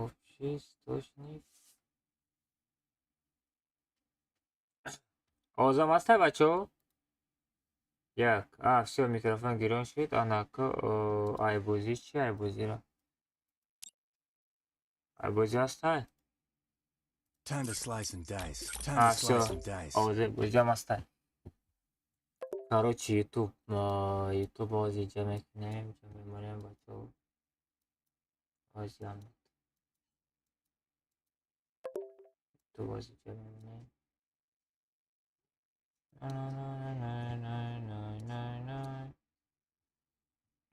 Общий источник. Овозам ҳастай, бачаҳо? Як. А, всё, микрофон гирон шуд. Анака, айбозӣ чи, айбозиро? Айбозӣ ҳастай? Time to slice and dice. Time А, to slice всё. and dice. Овози бозиам ҳастай. Короче, YouTube, YouTube ози ҷа мекунем, ҷа мемонем, бачаҳо. Озиам. YouTube ози ҷа мемонем.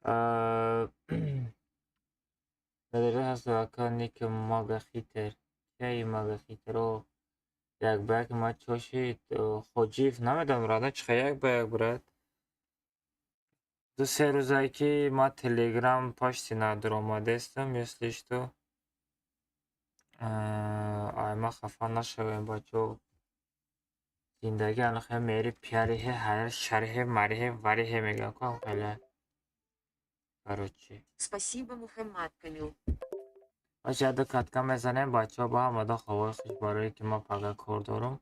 На. Надира ҳаст, ака, ники мага хитер. Кияи мага хитеро? Як ба як ма чошид Хоҷиев, намедонам, рада чӣ хел як ба як, брат. 2-3 рӯзае ки ма Телеграм почти надуромадестам, если что. Ай ма хафа нашавем, бачаҳо. Зиндагӣ анахе мери пиариҳе ҳайр шариҳе мариҳе вариҳе мегӯям ку хеле. Короче. Спасибо, Мухаммад Камил. Бача, яду катка мезанем, бачаҳо, ба ҳамада ховои хуш, барое ки ман пага кор дорам.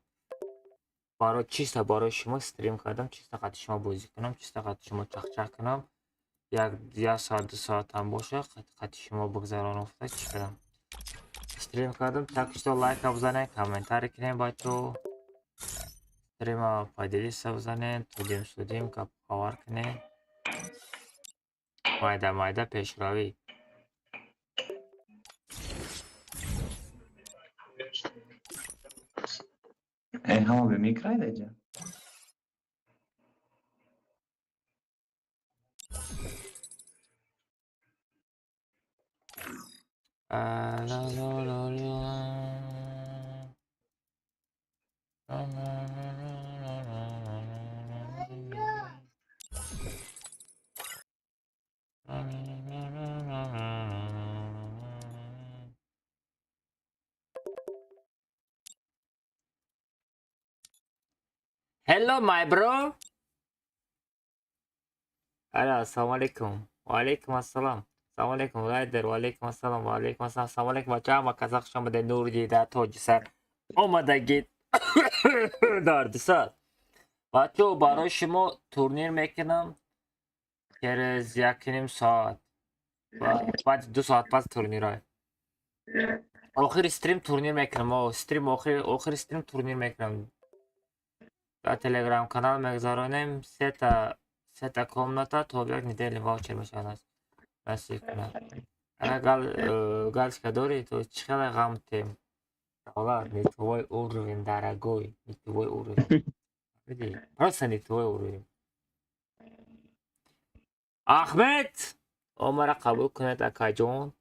Барои чисто барои шумо стрим кардам, чисто қати шумо бозӣ кунам, чисто қати шумо чахчах кунам. Як соат, 2 соатам боша, қати шумо бигзаронам гуфта чӣ кардам. Стрим кардам, так что лайка бизанед, комментарий кунед, бачаҳо. Стрима поделиться бизанед, тудим судим гап хабар кунед. Майда майда пешравӣ. Э, ҳама бе микрай даҷа. Ла ла ла ла. Ла ла ла ла ла ла ла ла ла. Ла ла ла ла ла ла ла. Hello, my bro. Ала, ассалому алайкум. Ва алайкум ассалом. Ассалому алайкум, Райдер. Ва алайкум ассалом. Ва алайкум ассалом. Ассалому алайкум, бачаҳо, ҳама казах хуш омадед, нури дида, тоҷи сар. Омадагид дардисар. Бачаҳо, барои шумо турнир мекунам через якним соат. Баъди 2 соат пас турнирҳо. Охири стрим турнир мекунам. О, стрим охири, охири стрим турнир мекунам. Дар Телеграм канал мегузаронем, сета комната то як недели ваучер мешавад. Насиб кунад. Ага, гал галочка дорӣ, то чӣ хеле ғам тем. Давлат, не твой уровень, дорогой, не твой уровень. Види, просто не твой уровень. Ахмед! О, мара қабул кунед, акаҷон.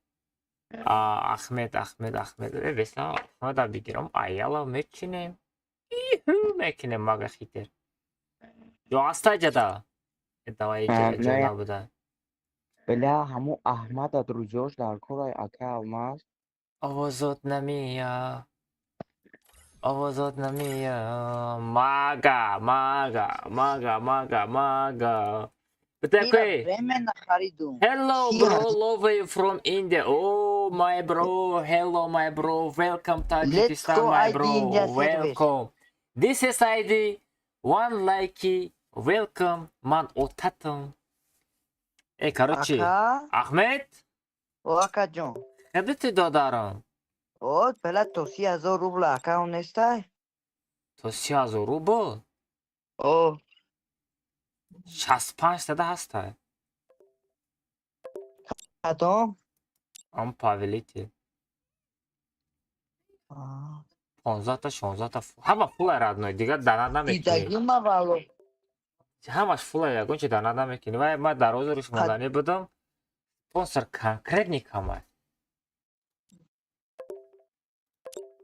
А, Ахмед, Ахмед, Ахмед. Э, беса, Ахмеда бигирам, аяла мечинем. Иҳу, мекунем мага хитер. Ё ҳастай ҷада? Э, давай ҷада ҷо Бля. набуда. Бля, ҳамун Аҳмада друзьёш дар корай, ака Алмаз. Овозот намея. Овозот намея. Мага, мага, мага, мага, мага. Ира Такой. временно харидум. Hello, Си bro. ҳазор. Love you from India. Oh, my bro. Hello, my bro. Welcome Let's Tajikistan, go my ID bro. India server. Welcome. This is ID. One like. Welcome. Man отатам. Э, короче. Ака, Ахмед, о акаҷон. хедити додарам. О, бела то 30 000 рубла акаун нестай? То 30 000 рубл? О, 65 тада ҳастай. кадом? Ам повелитель. А, 15 та, 16 та. Ҳама фулай, родной. Дигар донат намекунӣ. Дидагима вало. Ҳамаш фулай, ягон чи донат намекунӣ. Вай ман дар озуриш монданӣ будам. Спонсор конкретный камай.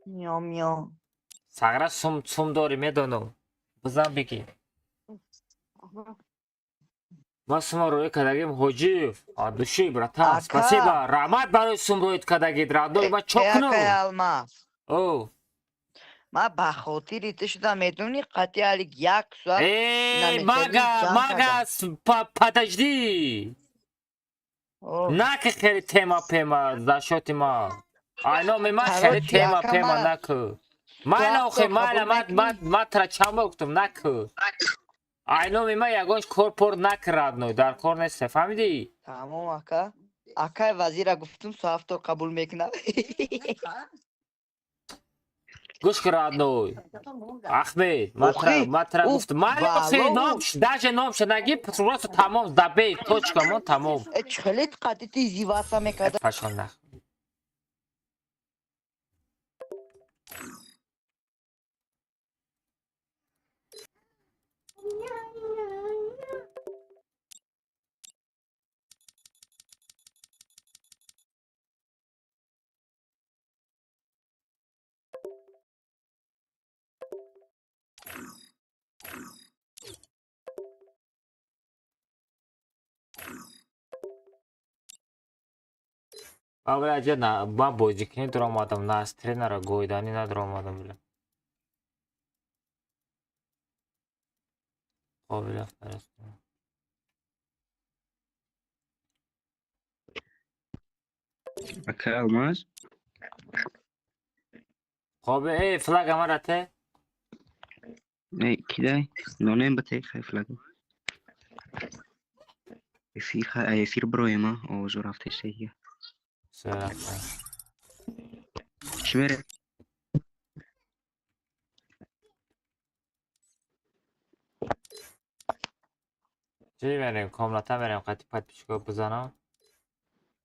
Мио мио. Сагра сум сум дорӣ, медонам. Бизан бигӣ. Ман сума рӯй кардагим, Ҳоҷиев. От души, братан. Ака. Спасибо. Раҳмат барои сум рӯйт кардагид. Родной, ман чо Э, кунам? акай Алмаз. О. Ман ба хотири ту шудам, медонӣ, қатъи алик як соат Эй, намехелӣ мага, ҷанг мага, кардам. Подожди. О, На ки хели тема пема за счёти ма. Ай номи ман хеле тема пема наку. Майла охи майла ман тра чанд бор гуфтам наку. Ай номи ман ягон кор пор накард дар кор нест, фаҳмидӣ? Тамом ака. Акай вазира гуфтум соафтор қабул мекунад. Гӯш кун родной. Ахмед, ман тра гуфтам майла охи номш даже номш наги просто тамом забей точка мон тамом. Чхелет қати ти зиваса мекарда. Пашон нах. Бля, ҷа ман бозикунӣ дуромадам, на аз тренера гойданӣ надуромадам, бля. Қобила фараз. Ака Алмаз? Қобил, эй, флага мара те? Не, кидай. Нонем ба те хай флага. Эфир хай, эфир броема, овозу рафте сея. Чӣ мерем? Чӣ мерем? Комната мерем, қати подписчикҳо бизанам.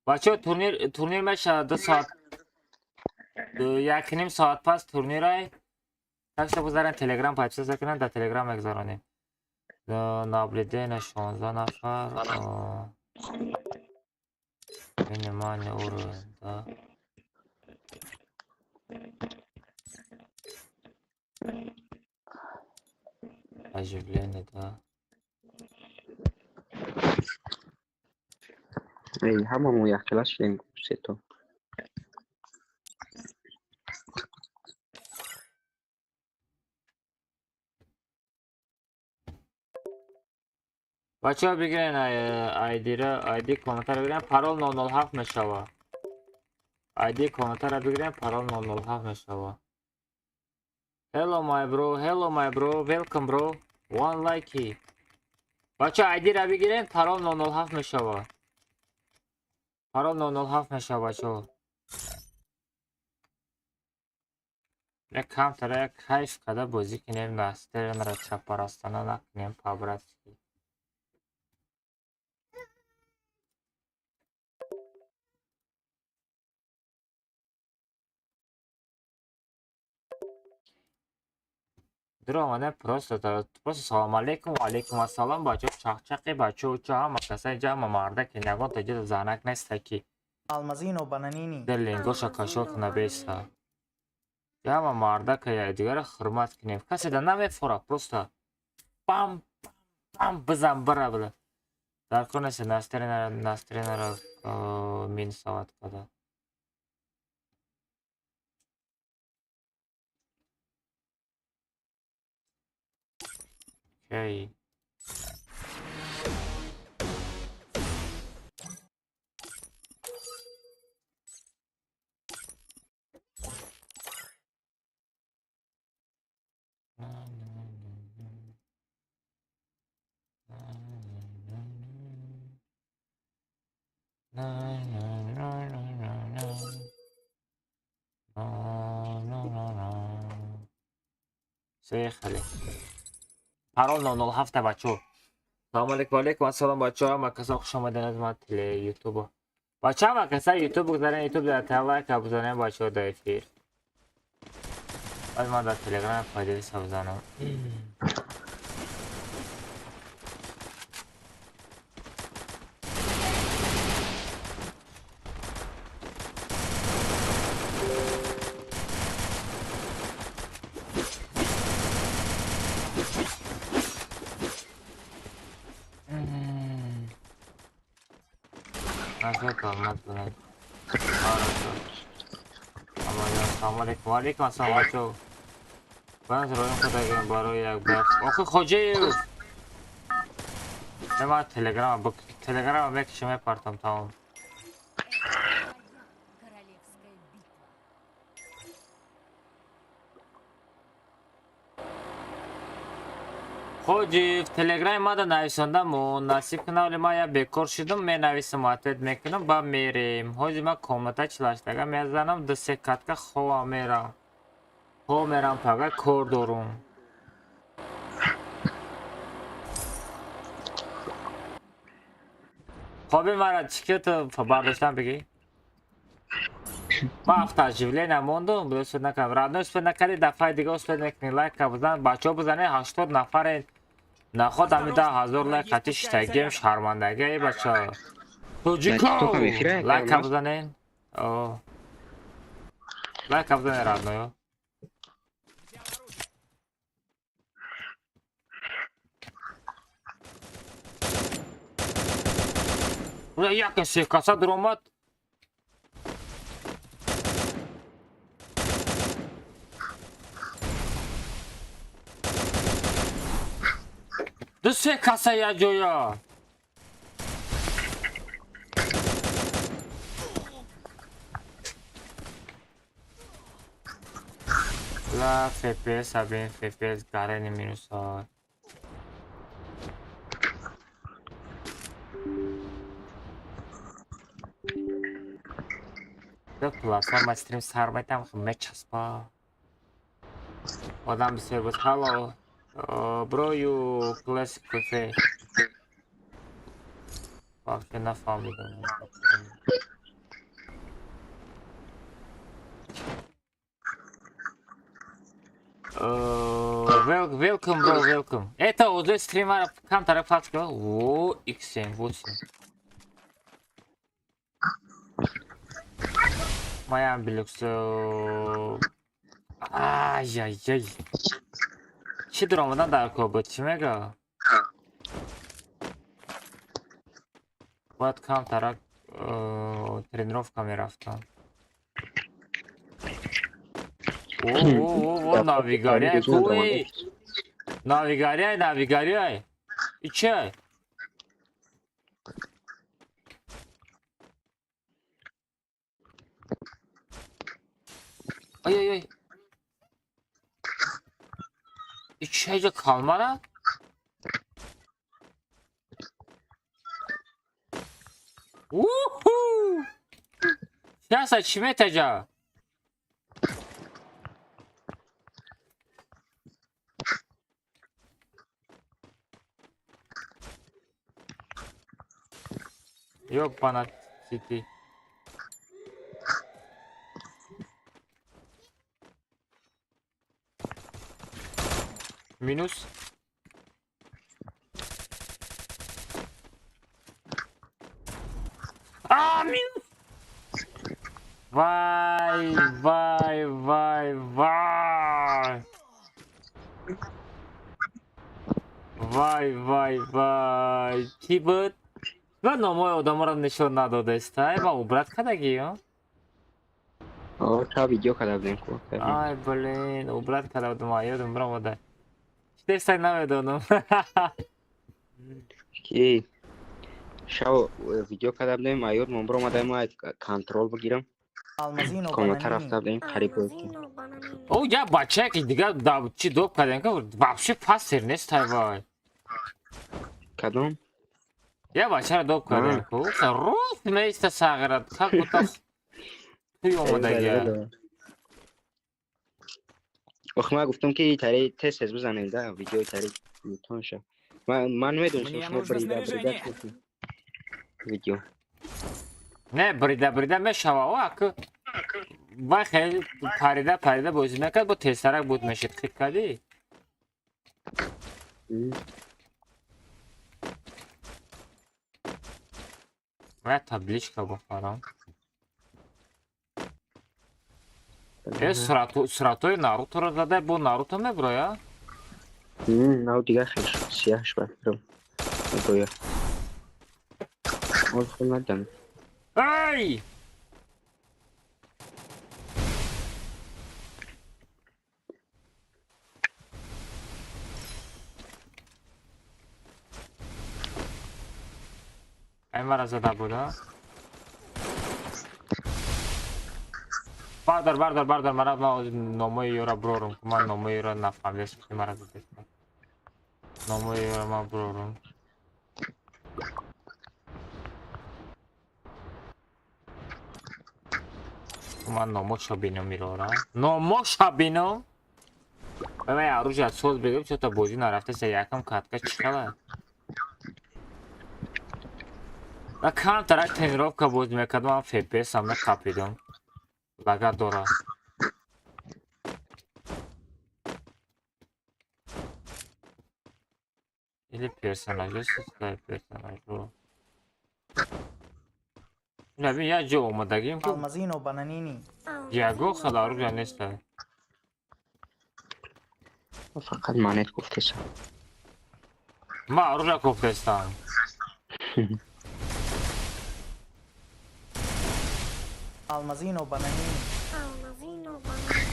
Бачаҳо, турнир мешавад 2 соат, 1.5 соат пас турнирай. Так что бизарем Телеграм подписаться кунанд, дар Телеграм мегузаронем. Наблюдение 16 нафар. Минимальный уровень, да. Оживление, да. Эй, ҳамамо якхела шудем сето. Бачаҳо бигирен айдира, айди комментаро бигирен, парол 007 мешава. Айди комментаро бигирен, парол 007 мешава. Hello my bro, hello my bro, welcome bro. One like. Бачаҳо айдира бигирен, парол 007 мешава. Парол 007 мешава бачаҳо. Як камтара як кайф када бозӣ кунем, настеренро чапарастона накунем по-братски. Дуромадем просто салом алейкум, ва алейкум ассалом бачаҳо, чақчақи бачаҳо, ча ҳама каса инҷа ҳама марда ки ягон та ҷо занак неста ки Алмазино бананини. Ленгоша кашол куна беса. Ҳама марда ка якдигарро ҳурмат кунем. Касе да намефора, просто пам пам бизан бира била. Дар кор нест настренера минусоват када. Окей. Хеле. Парол 007 бачаҳо. Салом алейкум, алейкум ассалом бачаҳо, ҳама касо хуш омадед аз ман теле ютуб. Бачаҳо ҳама каса ютуб бигзарен, ютуб дар лайк бизанем бачаҳо дар эфир. Баъд ман дар телеграм поделиться бизанам. Салом алейкум, алейкум ассалом бачаҳо. Баъд роён худагем барои як бахш. Охи Хоҷаев. Ман телеграм мекашам мепартам тамом. Хоҷиев, телеграми мада нависондаму насиб кунам, вале ман я бекор шудам, менависам, ответ мекунам, ба мерем. Ҳози ман комната чилаштага мезанам, ду се катка хова мерам. Хов мерам, пага кор дорум. Хоби мара чӣ ки ту бардоштан бигӣ? Ман автооживление мондум, успед накардам. Родной успед накарди, дафъаи дига успед мекунӣ. Лайка бизан, бачаҳо бизанед, 80 нафаре. Наход ҳами 10 000 лайк қати шитагием, шармандагӣ, эй бачаҳо. Тоҷико! TikTok-ам эфира, Лайка Алмаз? бизанед. О. Лайка бизанед, родной. Ура, яке се каса дуромад. Ду се каса як ҷоя. Ла FPS абин FPS гарени минуса. Ду платформа стрим сар метам мечаспа. Одам бисёр буд. Hello. Bro, you classic cafe. Вообще нафаҳмидам. Welcome, bro, welcome. Это уже стримера камтара паска. О, XM8. Моя билюкс. Ай-яй-яй. Чӣ дуромадан дар кор буд? Чӣ мега? Бояд камтарак тренировка мерафтам. О, навигария куи! Навигария, навигария! И чай? Ай-ай-ай! И чайҷа калмара? Уху! Сейчас чӣ метаҷа? Ёбана сити. Минус. А, минус! Вай, вай, вай, вай! Вай, вай, вай! Чӣ буд? Ва номои одаморо нишон надодест, ай ма убрать кардагиё? О, та видео карда будем ку. Ай, блин, убрать карда будам, а ёдам биромада. Чӣ намедонам. Ки шав видео карда будем, а ёдмон биромада, ма контрол бигирам. Алмазино Комната бананини. рафта будем, қариб буд. О, я бачае ки дигар да чӣ доб кардем, ки вообще пассер нест, ай вай. Кадом? Я бачаро доб кардем ку. Рост меиста сағира, как будто туй омадагия. Ох, ман гуфтам ки тари тез тез бизанем да, видеои тари мутон ша. Ман медонистам Мне шумо нужно брида брида снаряжение. кунед. Видео. Не, брида брида мешава, о, аку. Вай хеле парида парида бозӣ мекард, бо тезтарак буд мешид, хит кардӣ? Моя табличка бухарам. Э, суратҳои Наруторо задай, бо Наруто меброя? Нав дигар хел сияҳш ба фикрам. Меброя. Ол хел надидам. Эй! Ай, мара зада буда. Бардор, бардор, бардор, мара ма номои ёра брорум, ки ман номои ёра нафаҳмидам, ки мара задест. Номои ма бурорам. Ман номоша бинам мирора. Номоша бинам. Ман оружие соз бигирам, чё-то бозӣ нарафта, се якам катка чиқала. Ма камтарак тренировка бозӣ мекардам, ман FPS-ам меқапидам. Лагат дора. Или персонажи, создай персонажу. Бин, як ҷо омадагим ку. Алмазино бананини. Ягон хел оружие неста. Фақат монет гуфтесам. Ман оружие кофтестам. Алмазино бананини. Алмазино бананини.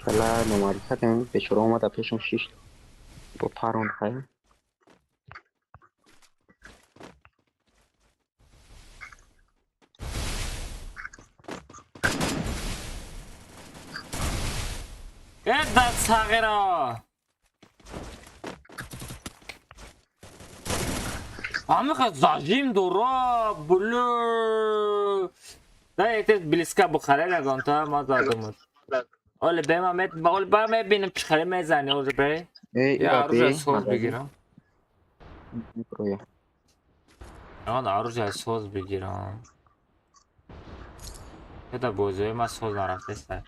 Кала номарифатем бечора омада пешам шишт. Бо парон хай. Э дастсағиро! Ҳамиқа зажим дора, блю. Да якте близко бухаре ягонта ма задумад. Оле бема мет, оле ба мебинам чӣ хеле мезани, оле бе. Э, Я оружие соз бигирам. Броя. Ман оружие соз бигирам. Эда бозиҳои ман соз нарафтеста.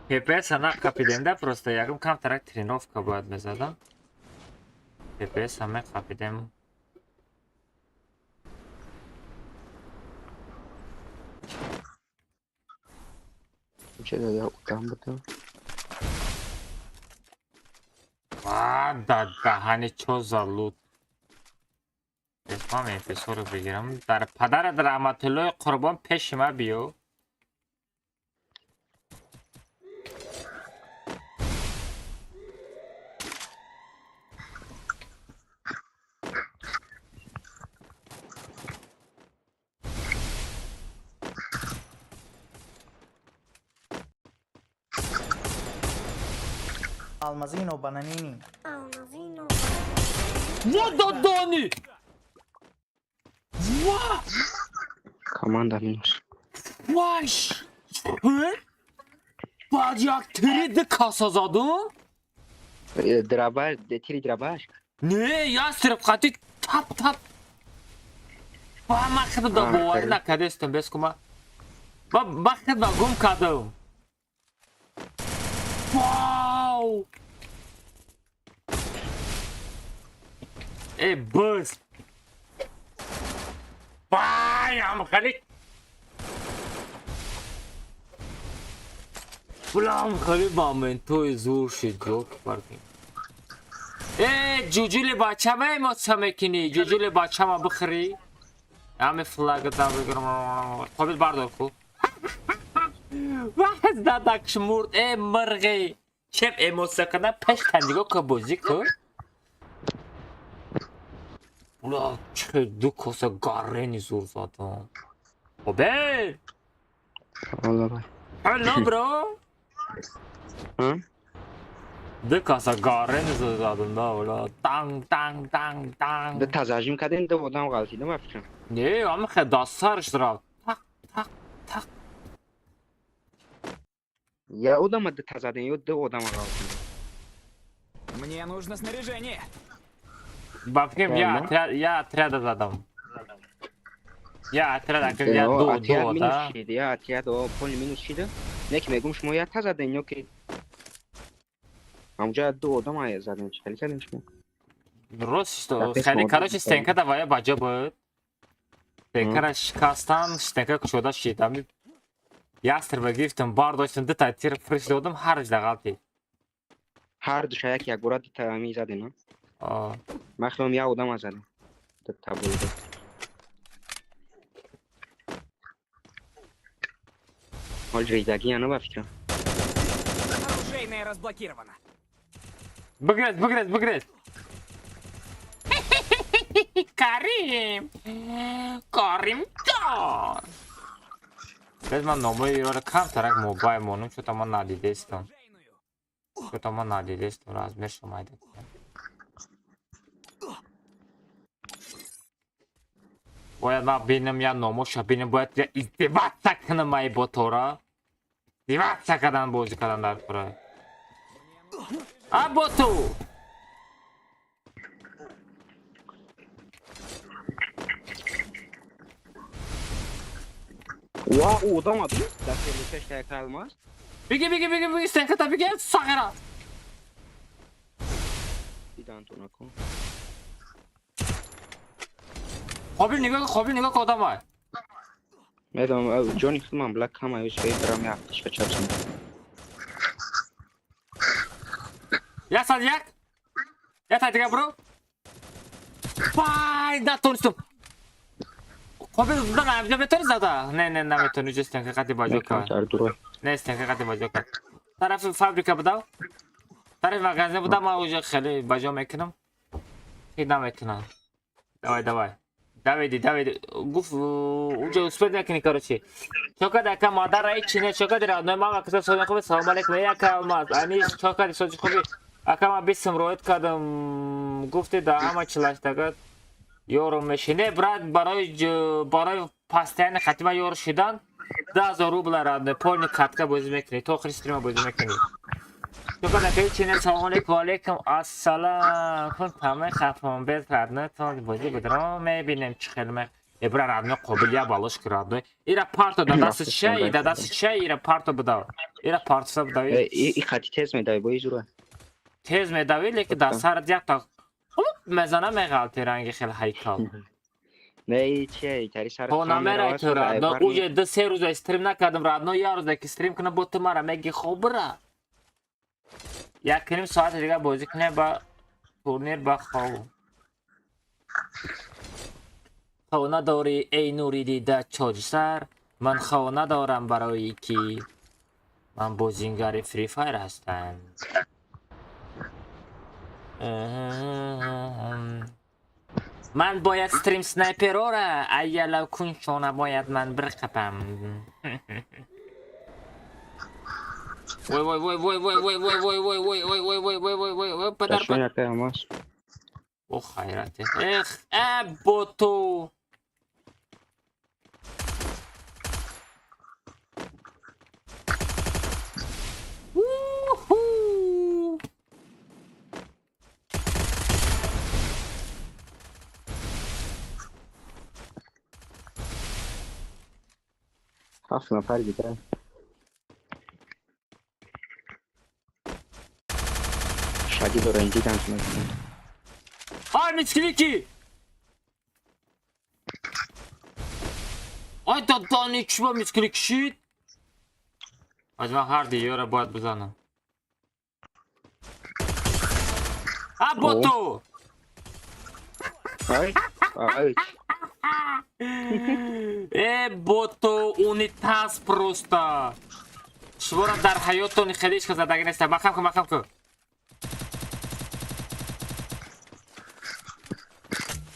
FPS-а нақапидем да просто ягон камтарак тренировка бояд мезадам. FPS-а меқапидем. Чера я удам будам. Ва да даҳани чо за лут. Бесмам MP40 бигирам. Дар падарат раҳматуллои қурбон пеши ма биё. Алмазино бананини. Алмазино. Ва дадани! Ва! Команда минус. Ваш! Баъд як тири ду каса задум? Дробаш, тири дробаш. Не, я сирбқати тап тап. Ба ман худро боварӣ накардестам, бес кума. Ба худро гум кардам. Вау! Э, бис! Вай, ам хеле Булам хеле моментои зур шид, ҷок баркин. Э, ҷуҷули бачама эмоция мекунӣ, ҷуҷули бачама бихӯрӣ. Ҳаме флагата бигирам. Қобил бардор ку. Ваз дадакш мурд, э мирғи. Чеп эмоция кардан пеш нигоҳ ку бозӣ ку. Була чӣ ду коса гаррени зур задам. Қобил! Hello bro. Ду каса гаррени зур задам да, була танг танг танг танг. Ду тазажим кардем, ду одам ғалтидам ба фикрам. Не, ҳама хел дастсараш рафт. Тақ тақ тақ. Я одама ду тазадем, ё ду одама ғалтидам. Мне нужно снаряжение. Ба фикрам я отряда задам. Я отряда, я ду ду да. Я отряд, о, поли минус шида. Не ки мегум шумо я тазадем, ё ки ҳамҷа ду одама задем, чӣ хеле кардем шумо? Рост что, хеле короче стенка да вая баҷо буд. Стенкара шикастам, стенка кушода шид. Ами ястрба гирифтам, бардоштам, ду та тир фриш додам, ҳарш да ғалтид. Ҳар душа як як бора ду та ами задем, а? Ман хелом як одама задем. Ду та буд. Ҳол рейдагӣ яна ба фикрам. Оружейная разблокирована. Бигрез, бигрез, бигрез. Карим! Карим Ҷон! Без ман номои ёра камтарак мобайл монум, чӯта ман надидестам. Чӯта ман надидестам, размер шумайда. Бояд ман бинам, я номоша бинам, бояд я издеваться кунам ай ботора. Издеваться кардан бозӣ кардан дар кора. А боту! Ва, ӯ одам аду? Дар телефеш та яка алмаз. Беги, беги, беги, беги, стенката беги, сағира! Дидан ту накун. Қобил нигоҳ, қобил нигоҳ ки одам ай. Медонам, ҷони худман била кам аюс беҳтарам як тишка чапсам. 101? Як дига бро? Вай, натонистам. Қобил зудан амҷа метавонӣ зада? Не, не, наметавонӣ, уҷа стенка қати баҷо кар. Дар дура. Не, стенка қати баҷо кар. Тарафи фабрика будав? Тарафи магазин будав, ман уҷа хеле баҷо мекунам. Хел наметунам. Давай, давай. Давиди, давиди. Гуфт, уҷа успед накунӣ, короче. Чокад ака мадара ҳеч чи не, чокади родной мама киса сози хуби, салом алейкум, эй ака алмаз. Аниш чокади сози хуби. Ака ман бисм роид кардам. Гуфти да ҳама чилаштага ёром меши. Не, брат, барои постоянно хатима ёр шидан 10 000 рубла родной, полный катка бозӣ мекунӣ, то охири стрима бозӣ мекунӣ. Чокад ака ҳеч чи не, салом алейкум, ва алейкум ассалом. Кун тамоми хафон без родной, то бозӣ будро мебинем чӣ хел ме. Э, бра, родной, қобил я балош ки родной. Ира парто да дасти чай, да дасти чай, ира парто бидав. Ира партоса бидав. И хати тез медавӣ бо изура. Тез медавӣ, лекин дар сарат як та хулуп мезана меғалти ранги хел ҳайкал. Не, чи тари сар. Хо намерай ту родной, уҷа ду се рӯза стрим накардам родной, як рӯза ки стрим кунам бо ту мара меги хобра. Як ним соати дига бозӣ кунем ба турнир ба хов. Хона дорӣ эй нури дида чоҷсар, ман хона дорам барои ки ман бозингари Free Fire ҳастам. Ман бояд стрим снайперора айяла кунчона бояд ман бирқапам. Вой вой вой вой вой вой вой вой вой вой вой вой вой вой вой вой вой падар Дашон яка алмаз. О хайрате. Эх, э боту. Уху! Ҳафт нафар дига. Шаги дорем дидан ту накун. Ай, мисклики! Ай, дадани чӣ ба мисклик шид? Аз ман ҳар диёра бояд бизанам. А боту! Ай, ай. Э, боту, унитаз просто. Шуморо дар ҳаёттон хеле ҳеч кас задаги неста. Мақам кун, мақам кун.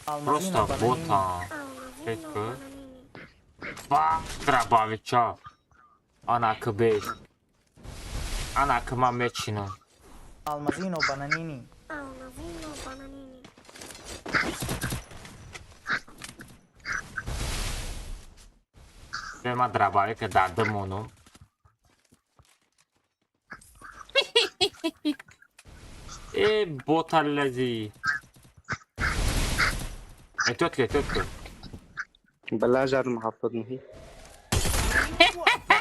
Алмазино Просто Бананини. бота. Алмазино Петко. Бананини. Ба, драбавича. Ана ки бес. Ана ки ман мечинам. Алмазино Бананини. Алмазино Бананини. Бе ман драбавика дар димонум. Э, боталлази. Эҳтиёт ки, эҳтиёт ки. Бала задам 79.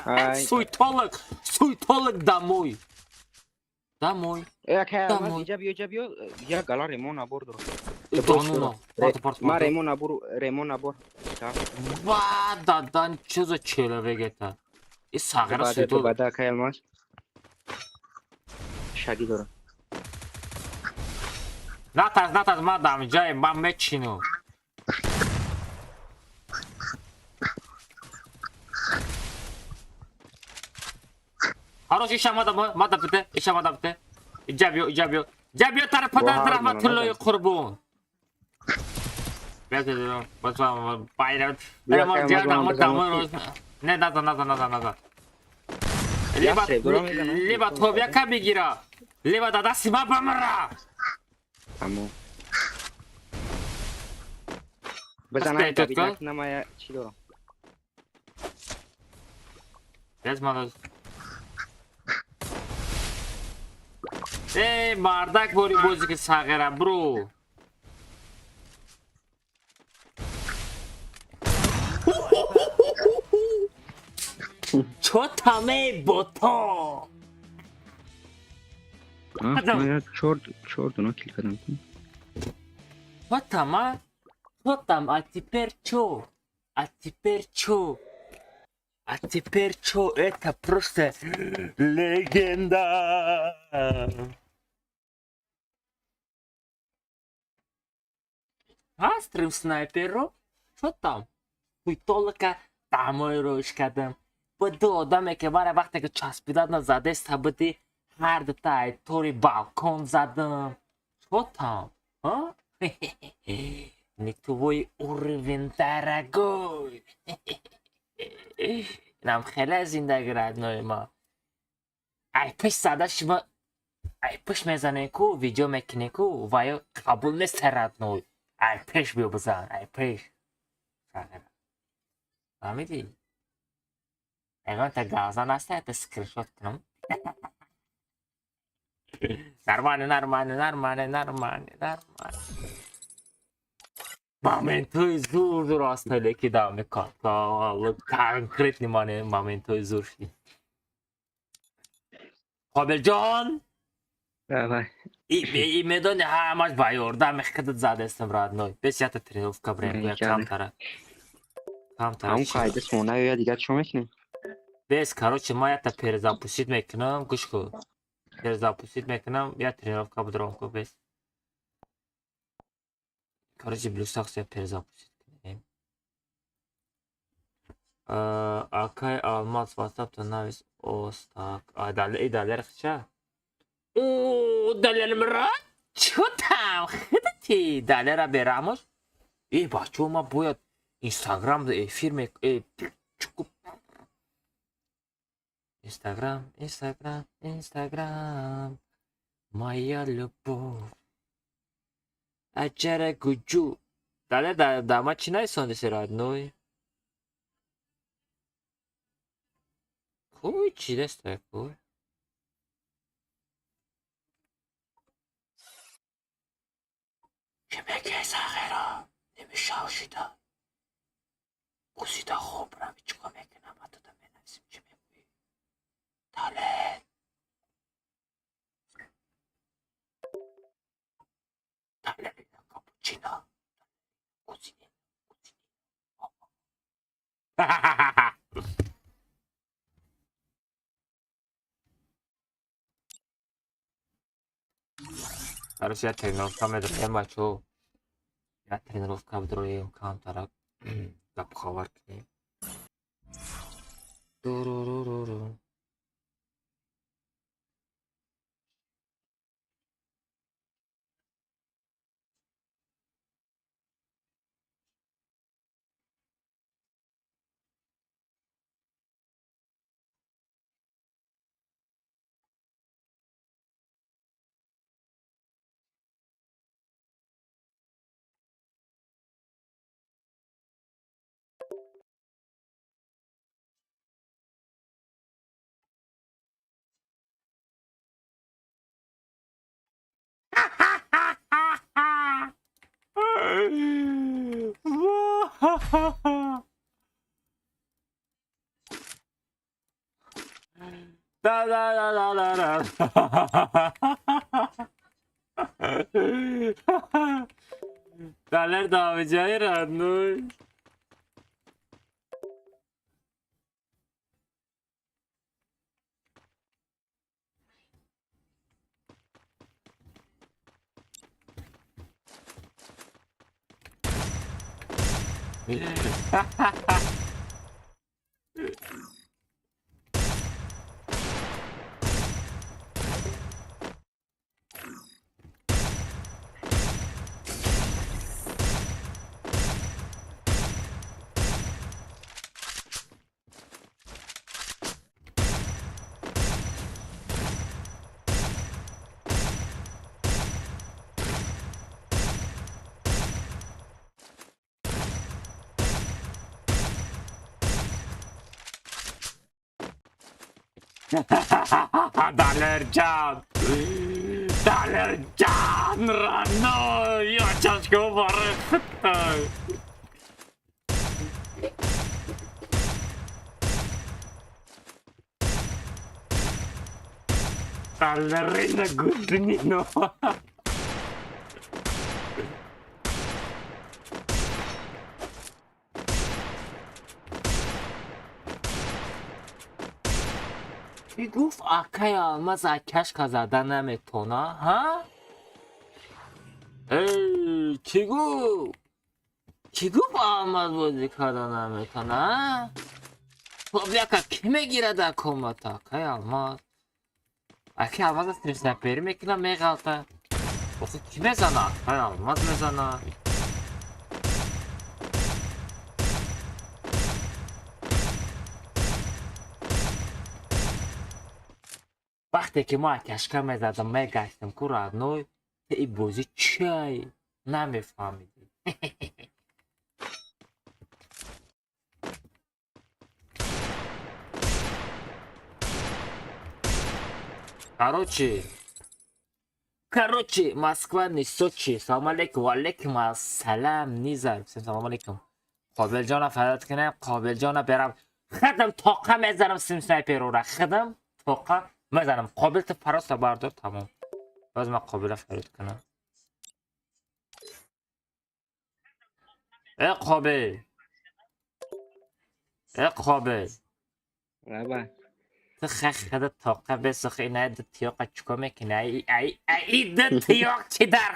Ай. Суетолог, суетолог домой. Домой. Э, ака алмаз Домой. иҷа биё, иҷа биё. Як гала ремон набор дор. Донуно. Порто, порто, Ма порто. ремон набор, ремон набор. Та. Ва, дадан, чё за человек это? И сағира Бада, суетолог. бада ака алмаз. Шаги дора. Натарс, натарс, ман дамҷае, ман мечину. Хорош, иша мада, мада бите, иша мада бите. Иҷа биё, иҷа биё. Иҷа биё тараф падар Воҳ, раҳматуллоҳи мана. қурбон. Не, назад, назад, назад, назад. Либо тобяка бигира, либо дада сима бамра. Тамом. Бизанам Давид намая чӣ дорам. Без мороз. Эй, мардак бори бози ки сағира, бро. Чо таме бото? Ман чор дуна кил кардам. Чо тама? Чо там? А теперь чо? А теперь чо? А теперь чо? Это просто легенда. А, стрим снайперу? Чо там? Хуйтолака тамой рош кардам. Ба ду одаме ки мара вақте ки часпидад назадеста буди, ҳар дута тори балкон задам. Чо там? А? Не твой уровень, дорогой. Нам хеле зиндаги родной ма. Ай пеш зада шума, ай пеш мезанем ку, видео мекунем ку, ва ё қабул нест родной. Ай пеш биё бизан, ай пеш. Фаҳмидӣ? Ягон та газа наста, это скриншот кунам. Нормально, нормально, нормально, нормально, нормально. Моментҳои зур зур ҳастанд, ки дар мекарта. Конкретни моментҳои зур шуд. Қобилҷон? Давай. И медони ҳамаш ба ёрдами худат задестам родной. Бес ята тренировка бирем, я камтара. Камтара. Ҳамун қайда сона ё дигар чӣ мекунем? Бес, короче, ман ята перезапустить мекунам, гӯш кун. Перезапустить мекунам, я тренировка будром ку бес. Короче, блюсакс я перезапустить кунем. Акай Алмаз WhatsApp-та навис остак. А далер, далер хча? О, далер мрат? Чё там? Хидати? Далера берамош? Э, бачо, ма бояд Инстаграм эфир мек... Э, чуку... Инстаграм, Инстаграм, Инстаграм. Моя любовь. Аҷара гуҷу. Далер да ма чӣ нависондеси родной? Куй чӣ деста куй? Чӣ мегӯи сағира? Намешавшида. Гузида хоб рави чӣ кор мекунам? Ма туда менависем чӣ мегӯӣ? Далер. Далерина капучино. Гузини, гузини. Короче, я тренировка медроем, бачо. Я тренировка медроем, камтарак. Гап хабар кунем. Дуруруруру. Да-да-да-да-да-да. Далер давиҷаи родной. Далерҷан, Далерҷан, родной, очашко барои худтой. Балерина Гуднино. Чӣ гуфт акай Алмаз акашка зада наметона, ҳа? Эй, чӣ гуфт? Чӣ гуфт Алмаз бозӣ карда наметона, ҳа? Хоб яка кӣ мегирад дар комната? Акай Алмаз. Акай Алмаз снайперӣ мекунад, меғалта. Охи кӣ мезана? Акай Алмаз мезана. Вақте ки мо акашка мезадам, мегаштам ку родной, ту и бозӣ чиай намефаҳмидӣ. Короче, Москва не Сочи. Салом алейкум, ва алейкум ассалам, Низар. Всем салом алейкум. Қобилҷона фарёд кунем, Қобилҷона берам. Худам тоқа мезанам сим снайперора. Худам тоқа мезанам. Қобил ту фароста бардор, тамом. Боз ман Қобила фарёд кунам. Э Қобил. Э Қобил. Раба. Ту хада тоқа бесохи ина ду тиёқа чико мекунӣ? Ай ай ай ду тиёқ чӣ дар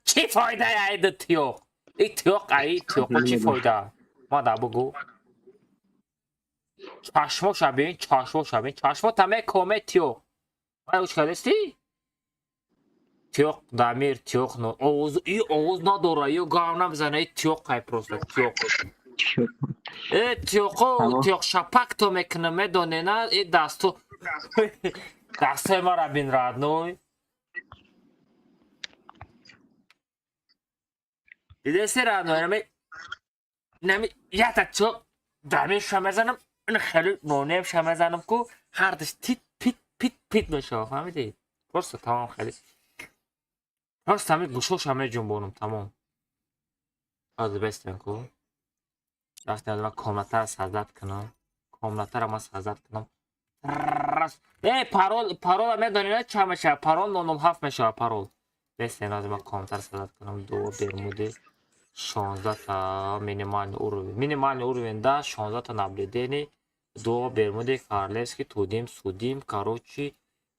чӣ фоида ай ду тиёқ? И тиёқ ай тиёқо чӣ фоида? Ма да бугу. Чашмоша бин, чашмоша бин, чашмо таме коме тиёқ. Ай уч кардасти? Тиёқ Дамир тиёқ но овоз и овоз надора, ё гав намезана, и тиёқ ай просто тиёқ. Э тиёқо тиёқ шапак то мекунам, медоне на и дасту дастҳои маро бин родной. Дидеси родной, нами якта тиёқ Дамирша мезанам, ин хеле нонемша мезанам ку ҳардаш тит пит пит пит мешава, фаҳмидӣ? Просто тамом хеле. Просто ҳамин гӯшоша меҷунбонам, тамом. Ҳозир бестем ку. Рафтем аз ман комнатаро сазад кунам. Комнатаро ман сазад кунам. Э, парол, парола медонӣ на чанд мешава? Парол 007 мешава парол. Бестем аз ман комнатаро сазад кунам. Ду бермуди 16 та минимальный уровень. Минимальный уровень да 16 та наблюдение. Ду бермуди Карлевский тудим судим, короче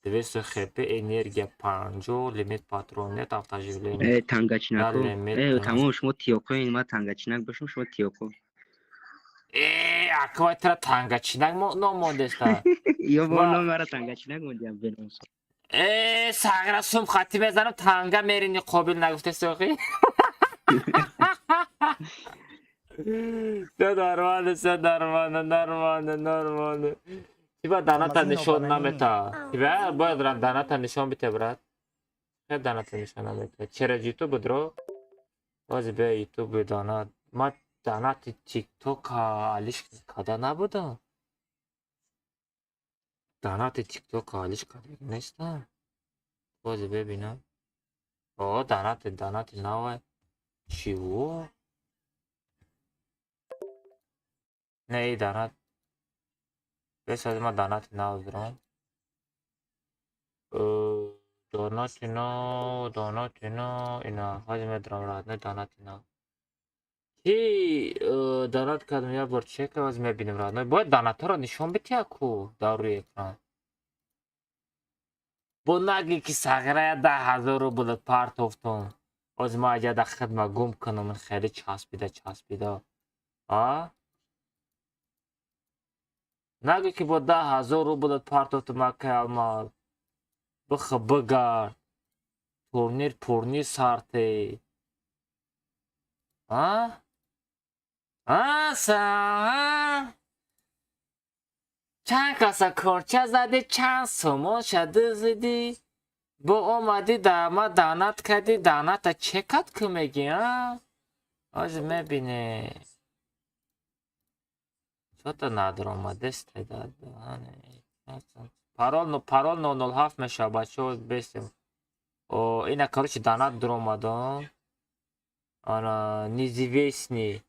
200 хп, энергия 50, лимит патрон нет, автоживление. Э, тангачинако. Э, тамом шумо тиёқоин, ман тангачинак бошам, шумо тиёқо. Э, аквай тра тангачинак номондеста. Ё бо ном мара тангачинак мондиам беномус. Э, сағира сум хати мезанам, танга мерини қобил нагуфтеси охи? Все нормально, все нормально, нормально, нормально. Тиба даната нишон намета. Тиба бояд даната нишон бите, брат. Ча даната нишон намета? Через YouTube дро. Боз бия YouTube данат. Ма данати TikTok алиш када набудам. Данати TikTok алиш када нестам. Боз бибинам. О, данати, данати навай. Чего? Не, и данат. Бес аз ма данати нав дорам. Данати нав, данати нав, ина, ҳозир медорам родной данати нав. Ки данат кардам як бор чека, ҳозир мебинем родной. Бояд данатҳоро нишон бития ку дар рӯи экран. Бо наги ки сағирая 10 000 рубл партофтум. Ҳозир ман аҷа дар хидма гум кунам, хеле часпида, часпида. А? Нагӯ ки бо 10 000 рублат партофтум акай Алмаз. Бихо бигард. Турнир пурнир сарте. А? А, са? Чанд каса корча задӣ, чанд сомон шади зидӣ. Бо омадӣ да ма данат кардӣ, даната чекат ку мегӣ, а? Ҳозир мебинӣ. Что-то надромадест. Парол, парол 007 мешава, бачаҳо, бестем. О, ина, короче, донат дуромадам. Ана, неизвестный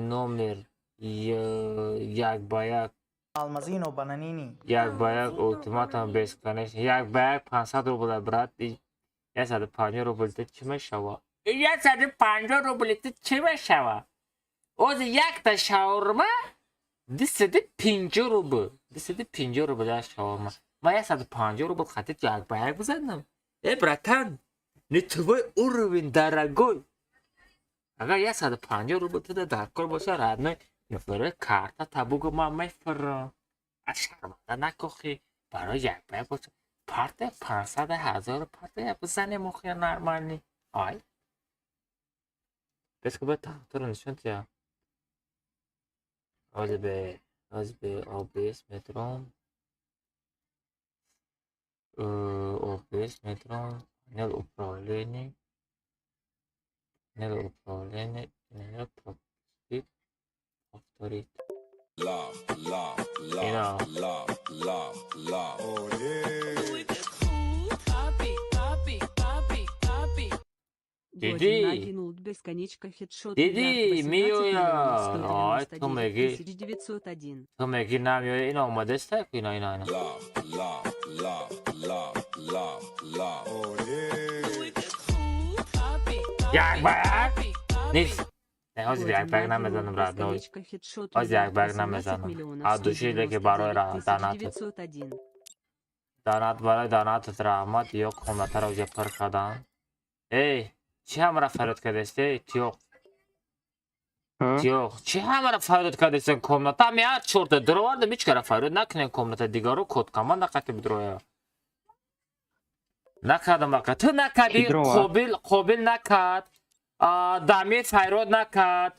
номер, як ба як. Алмазино Бананини. Як ба як, ултиматум бесконечно. Як ба як 500 рубл, брат. 150 рубл ту чӣ мешава? 150 рубли ту чӣ мешава? Ози якта шаурма 250 рубл. 250 рубл як шаурма. Ман 150 рубл хатит як ба як бизанам? Э, братан, не твой уровень, дорогой. Агар 150 рубл туда дар кор боша, родной, барои карта табугу ман мефурам. А шарманда накохӣ, барои як ба як боша. Парта 500 ҳазор парта бизанем, охи, нормальный. Ай. Бес ки бояд тахтаро нишон тия. Ози бе OBS метром. OBS метром. Панель управления. Панель управления. Пропустить. Повторить. Ина. Oh yeah. Диди. Накинул бесконечно хедшот. Диди, миёя. Ай, ту меги. 901. Ту меги намеоя, ина омадаста, ина, ина, ина. Oh yeah. Як ба як? Нест. Не, ҳозир як ба як намезанам, родной. Ҳозир як ба як намезанам. А души леки барои донатат. 901. Донат, барои донатат раҳмат, ё комнатаро уже пур кардан. Эй, чӣ ҳамаро фарёд кардест, эй, тиёқ? Тиёқ, чӣ ҳамаро фарёд кардестен комната? Ҳами ҳар чорта дуровардам, ҳеҷ кара фарёд накунем комната, дигаро код команда қати бидроя. Накардам ака. Ту накардӣ, Ки дуровард? Қобил, Қобил накард. Дамир фарёд накард.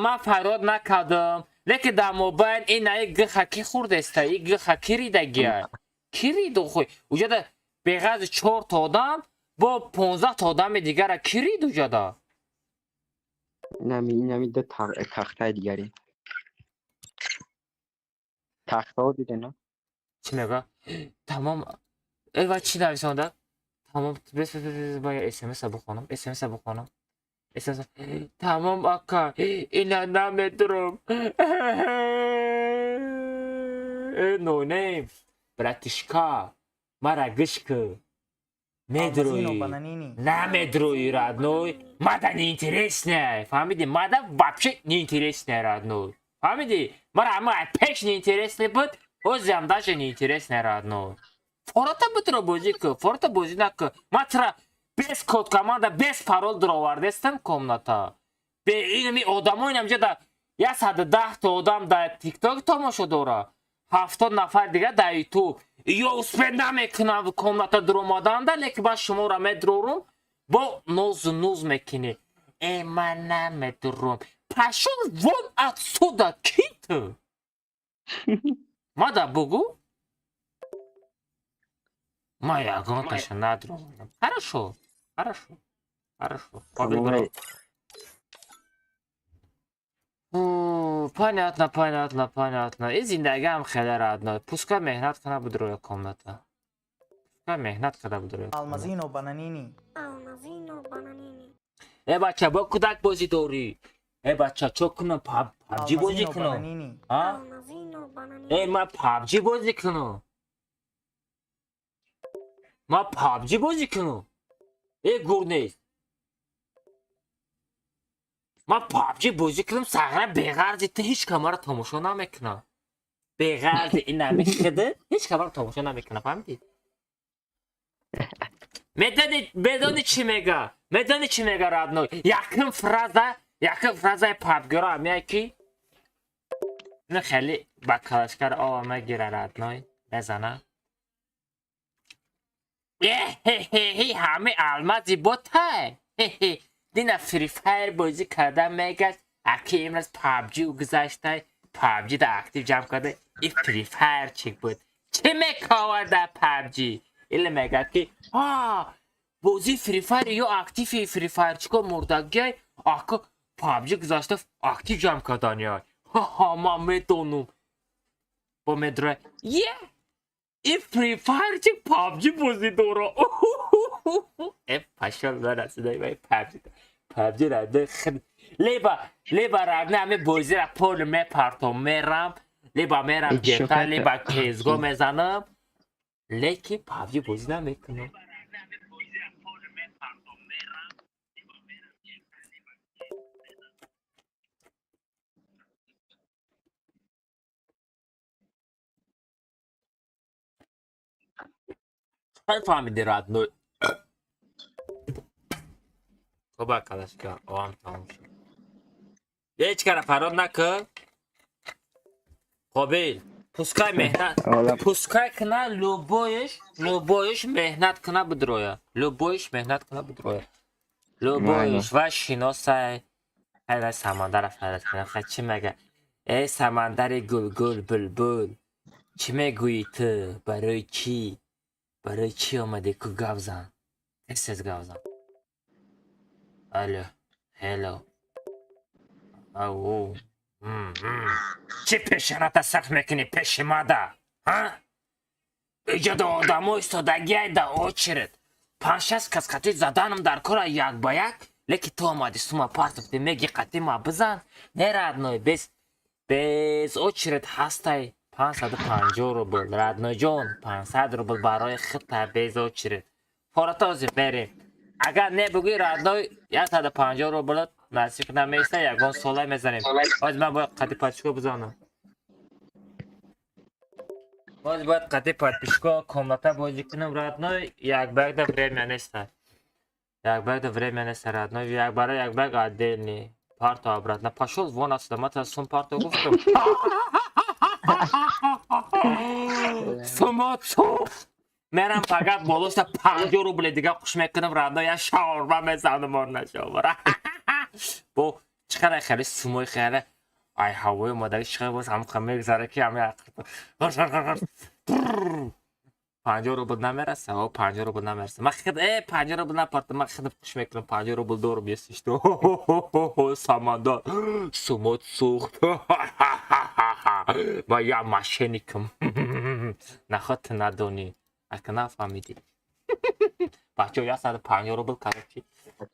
Ман фарёд накардам. Лекин дар мобайн ин наи гиха ки хӯрдеста, и гиха ки ридагия? Ки риду хуй? Уҷада беғарзи чорта одам бо 15 та одами дигара ки рид уҷада? Инами ду тахтаи дигаре. Тахтаҳо диде, на? Чӣ мега? Тамом. Э, ва чӣ нависонда? Тамом, бес, бес, бес, бая смс бихонам, смс бихонам. СМС. Тамом, ака, ина намедурам. Э, нонем. Братишка, мара гӯш кун. Алмазино Медрои. Бананини. Намедрои, родной. Мада неинтересная. Фаҳмиди? Мада вообще неинтересная, родной. Фаҳмиди? Мара ама пеш неинтересный буд, ҳозирам даже неинтересная, родной. Форота бутро бозӣ кун, форота бозӣ накун. Ман тура без код команда, без парол дуровардестам комната. Бе инами одамо инамҷа да 110 та одам дар тикток тамошо дора. 70 нафар дига дар ютуб. Ё успеть намекунам комната дуромаданда, лекин ман шуморо медурорум, бо нозу нуз мекунӣ. Э, ман намедурум. Пошёл вон отсюда, ки ту? Мада бугу? Ма ягонташа надуровардам. Хорошо, хорошо, хорошо. Қобил бро. Фу, понятно, понятно, понятно. И зиндагиам хеле родной. Пускай меҳнат кана будроя комната. Пускай меҳнат када будроя комната. Алмазино Бананини. Алмазино Бананини. Э, бача, бо кӯдак бозӣ дорӣ. Э, бача, чо кунам? PUBG бозӣ Алмазино кунам? Бананини. А? Алмазино Бананини. Э, ман PUBG бозӣ кунам? Ман PUBG бозӣ кунам? Э, гур нест. Ман PUBG бозӣ кунам, сағра беғарзи ту ҳеҷ камаро тамошо намекунам. Беғарзи инами хиди ҳеҷ камаро тамошо намекунам, фаҳмидӣ? Медони, медони чӣ мега? Медони чӣ мега, родной? Якум фраза, якум фразаи PUBG-ро ҳамяе ки ина хеле ба калашкар ова мегира, родной, мезана. Э-хе-хе, ҳами алмази ботай. Хе-хе. Дина Free Fire бозӣ карда мегашт, аки имрӯз PUBG гузаштай, PUBG да актив ҷамъ карда, и Free Fire чӣ буд? Чӣ мековар дар PUBG? Иле мегӯяд ки а бозии Free Fire ё активи Free Fire чикор мурдагиай, ака PUBG гузашта актив ҷамъ карданиай. Ҳа-ҳа, ман медонам. Бо медроя. Е! И Free Fire чи PUBG бозӣ дора. Э, пашол нарасидай вай PUBG. PUBG рада хид. Либо рагна ами бозира пол мепартом мерам, либо мерам GTA, либо CS:GO мезанам. Лекин PUBG бозӣ намекунам. Чӣ фаҳмиди родной? Хоба калашка, оам тамом шуд. Ҳеҷ кара фарод накун. Қобил, пускай меҳнат, пускай кна любоиш меҳнат кна бидроя. Любоиш меҳнат кна бидроя. Любоиш ва шиносай. Хайра Самандара фарод кна. Хай чӣ мега? Эй Самандари гулгул булбул. Чӣ мегӯӣ ту? Барои чӣ? Барои чӣ омадӣ ку гап зан? Тез гап зан. Алло, hello. Ау. Чӣ пешаната сахт мекунӣ пеши мада? Ҳа? Иҷода одамо истодагиай да очередь. Панҷ-шаст кас қатӣ заданам дар кора як ба як, лекин ту омадӣ сума партофтӣ меги қатӣ ма бизан. Не родной, без очередь ҳастай 550 рубл. Родной ҷон, 500 рубл барои хита без очередь. Фората ҳозир мерем. Агар не бугӯи родной 150 рубл насиб намеиста, ягон сола мезанем. Ҳозир ман бояд қати подписчико бизанам. Ҳозир бояд қати подписчико комната бозӣ кунам родной, як ба якда время неста. Як ба якда время неста родной, як бара як ба як отдельный. Парто обратно. Пошёл вон отсюда, ман та сум парто гуфтам. Сумот сӯхт. Мерам фақат болоша 50 рубли дига хуш мекунам родной, я шаурма мезанам он нашавара. Бо чӣ қадар хеле сумои хеле ай ҳавои омадаги чӣ қадар боз ҳам мегзара ки ҳами 50 рубл намераса, о 50 рубл намераса. Ман хид 50 рубл напартам, ман хид хуш мекунам 50 рубл дорум если что. Самандар сумот сӯхт. Ман я мошенникам. Наход ту надонӣ. Ака нафаҳмидӣ. Бачаҳо 150 рубл короче.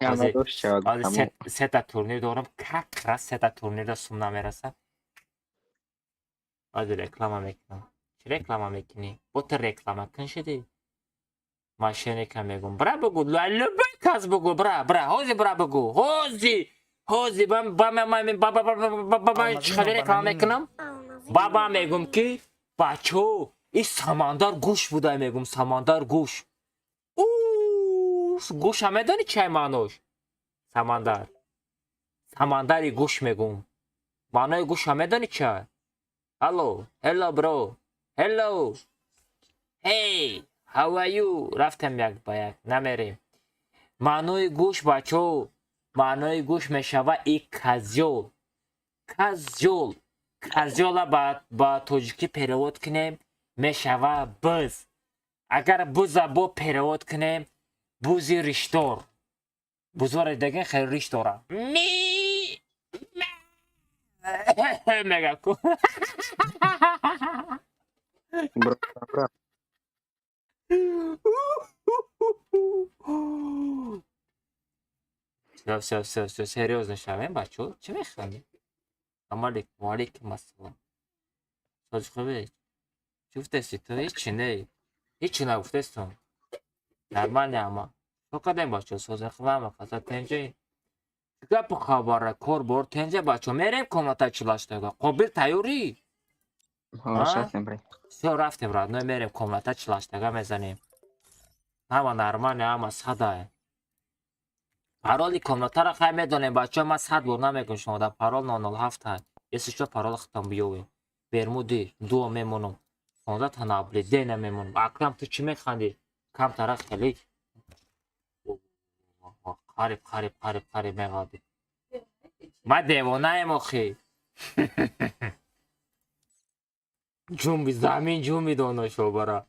Ҳозир сета турнир дорам, как раз сета турнирда сум намераса. Ҳозир реклама мекунам. Чӣ реклама мекунӣ? Бо ту реклама кун шудӣ? Мошенника мегӯм. Бра бугӯ, любой кас бугӯ, бра, бра, ҳозир бра бугӯ. Ҳозир, ҳозир ба ман чӣ хеле реклама мекунам? Баба мегӯм ки бачаҳо, ин Самандар гӯш буда мегӯм, Самандар гӯш. Гӯша медонӣ чӣ маънош? Самандар. Самандари гӯш мегӯм. Маънои гӯша медонӣ чӣ? Алло, hello bro. Hello. Hey, how are you? Рафтем як ба як, намерем. Маънои гӯш бачаҳо, маънои гӯш мешава и козёл. Козёл. Козёла ба тоҷикӣ перевод кунем, мешава буз. Агар буза бо перевод кунем, бузи риштдор. Бузора дидагин хеле риш дора. Ми мега ку. Всё, всё, всё, всё, серьёзно шавем, бачаҳо. Чӣ механдӣ? Салом алейкум, ва алейкум ассалом. Соҷи хубе? Чӣ гуфтести ту? Ҳечи не. Ҳечи нагуфтестум. Нормально ама. Чӣ кардем бачаҳо? Сози хуб ама фақат тенҷа. Чӣ гапу хабара? Кор бор тенҷа бачаҳо. Мерем комната чилаштага. Қобил тайёрӣ? Всё, рафтем родной, мерем комната чилаштага мезанем. Ҳама нормально, ҳама садае. Пароли комнатаро хай медонем бачаҳо, ман 100 бор намегӯм шумо да парол 007 ҳай. Если что парола худтон биёвед. Бермуди дуо мемонам. 15 та наблюдения мемонам. Акрам ту чӣ механдӣ? Камтара хеле қариб қариб қариб қариб меғалбӣ. Ман девонаем охи. Ҷумби замин ҷумби доно шобара.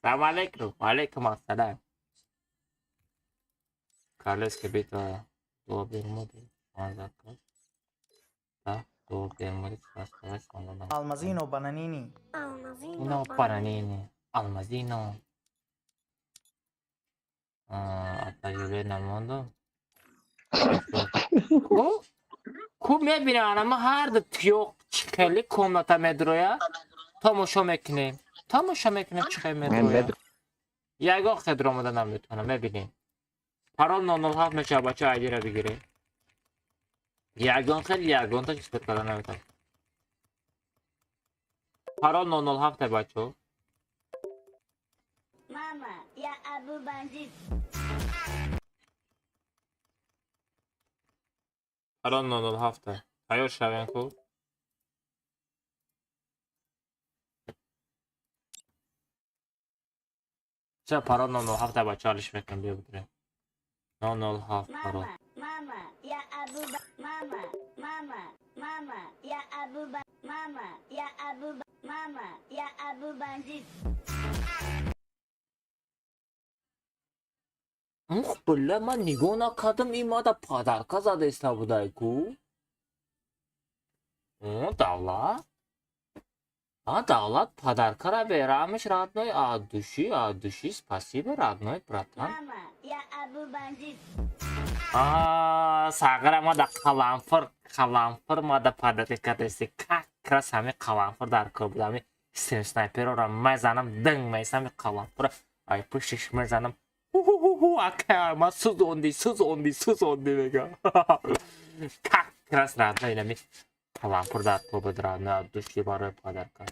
Салом алейкум. Ва алейкум ассалом. Королевская битва до Бермуды. 16 кас. Да, до Бермуды. Алмазино Бананини. Алмазино Бананини. Алмазино. Таҷрибаи намондум. Ку мебинам, ама ҳарду тиёқ чӣ хеле комната медроя, тамошо мекунем. Тамошо мекунем, чӣ хел медроя. Ягон хел омада наметавонам, мебинем. Парол 007 мешавад, бача, айдира бигирем. Ягон хел ягонта чиз карда наметавонам. Парол 007, бачо. Мама, я Абу Бандит. Парол 007. Тайёр шавем ку. Ча парол 007, бача, алиш мекунам, биё бидурем. 007 парол. Мама, я Абу Мама, мама, мама, я Абу Мама, я Абу Мама, я Абу Бандит. Ух, бля, ман нигоҳ накардам, ин мада подарка задаиста будай ку. О, давлат. А, давлат подаркара берамиш, родной, от души, от души, спасибо, родной, братан. Мама, я Абу Бандит. А, сағира мада қаламфир, қаламфир мада подарка кардасти. Как раз ҳами қаламфир дар кор буд. Ҳами снайперора мезанам, динг мейсам қаламфир. Ай пуштиш мезанам. Ху-ху-ху, ака, ма сӯзонди, сӯзонди, сӯзонди мега. Как раз родной инами қаламфир дар кор буд, родной, от души барои подарка.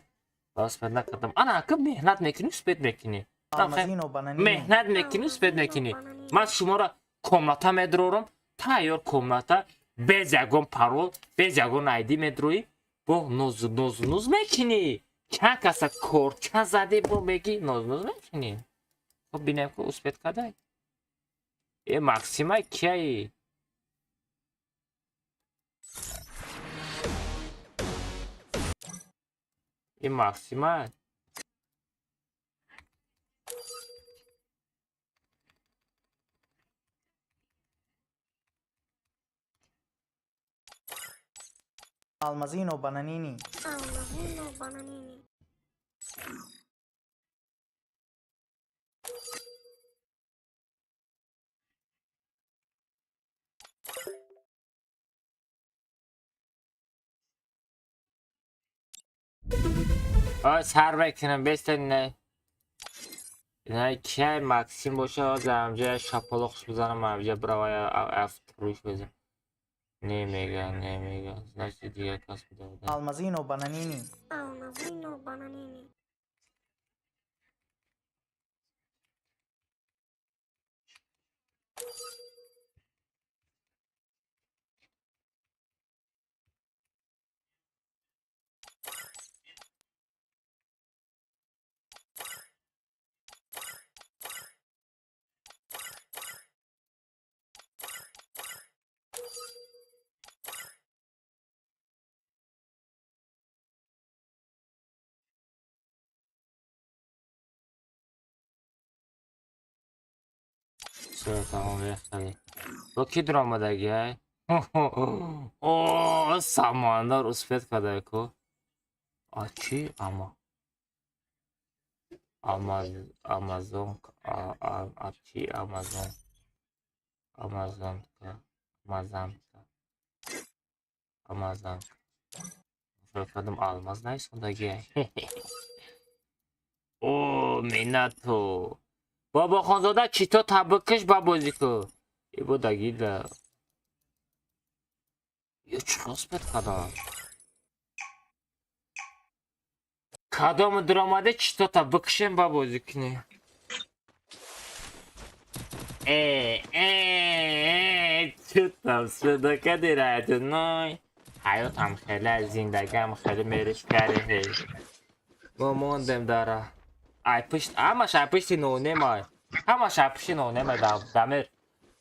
Успеть накардам. Ана, ака, меҳнат мекунӣ, успеть мекунӣ. Алмазино Бананини. Меҳнат мекунӣ, успеть мекунӣ. Ман шуморо комната медрорам, тайёр комната, без ягон парол, без ягон айди медроӣ, бо ноз ноз ноз мекунӣ. Чанд каса корча задӣ, бо мегӣ ноз ноз мекунӣ. Хоб бинем ку успеть кардай. Э, Максимай кияи? Э, Максимай. Алмазино Бананини. Алмазино Бананини. Сар мекунам, бестен не кияй Максим боша, ҳозир шапалоқш бизанам, авҷа бравая афтруш бизан. Немега, немега. Значит, дигар кас буда. Алмазино Бананини. Алмазино Бананини. Тамом, бехтари. Бо ки дуромадаги ай? О, Самандар успеть кардай ку. А чи ама? Амазон, а чи Амазон? Амазонка, Амазонка. Амазонка. Фикр кардам алмаз найсондаги ай. О, Минато. Бобохонзода чито табукиш ба бозӣ ку. Ибо дагида. Ё чӣ успеть кардам? Кадому дуромаде читота бикшем ба бозӣ кунӣ. Э, э, чутам садака дирайдуной. Ҳаётам хеле, зиндагиам хеле мериш каре. Мо мондем дара. Ай пушт, ҳамаш ай пушти нонемай. Ҳамаш ай пушти нонемай дамир.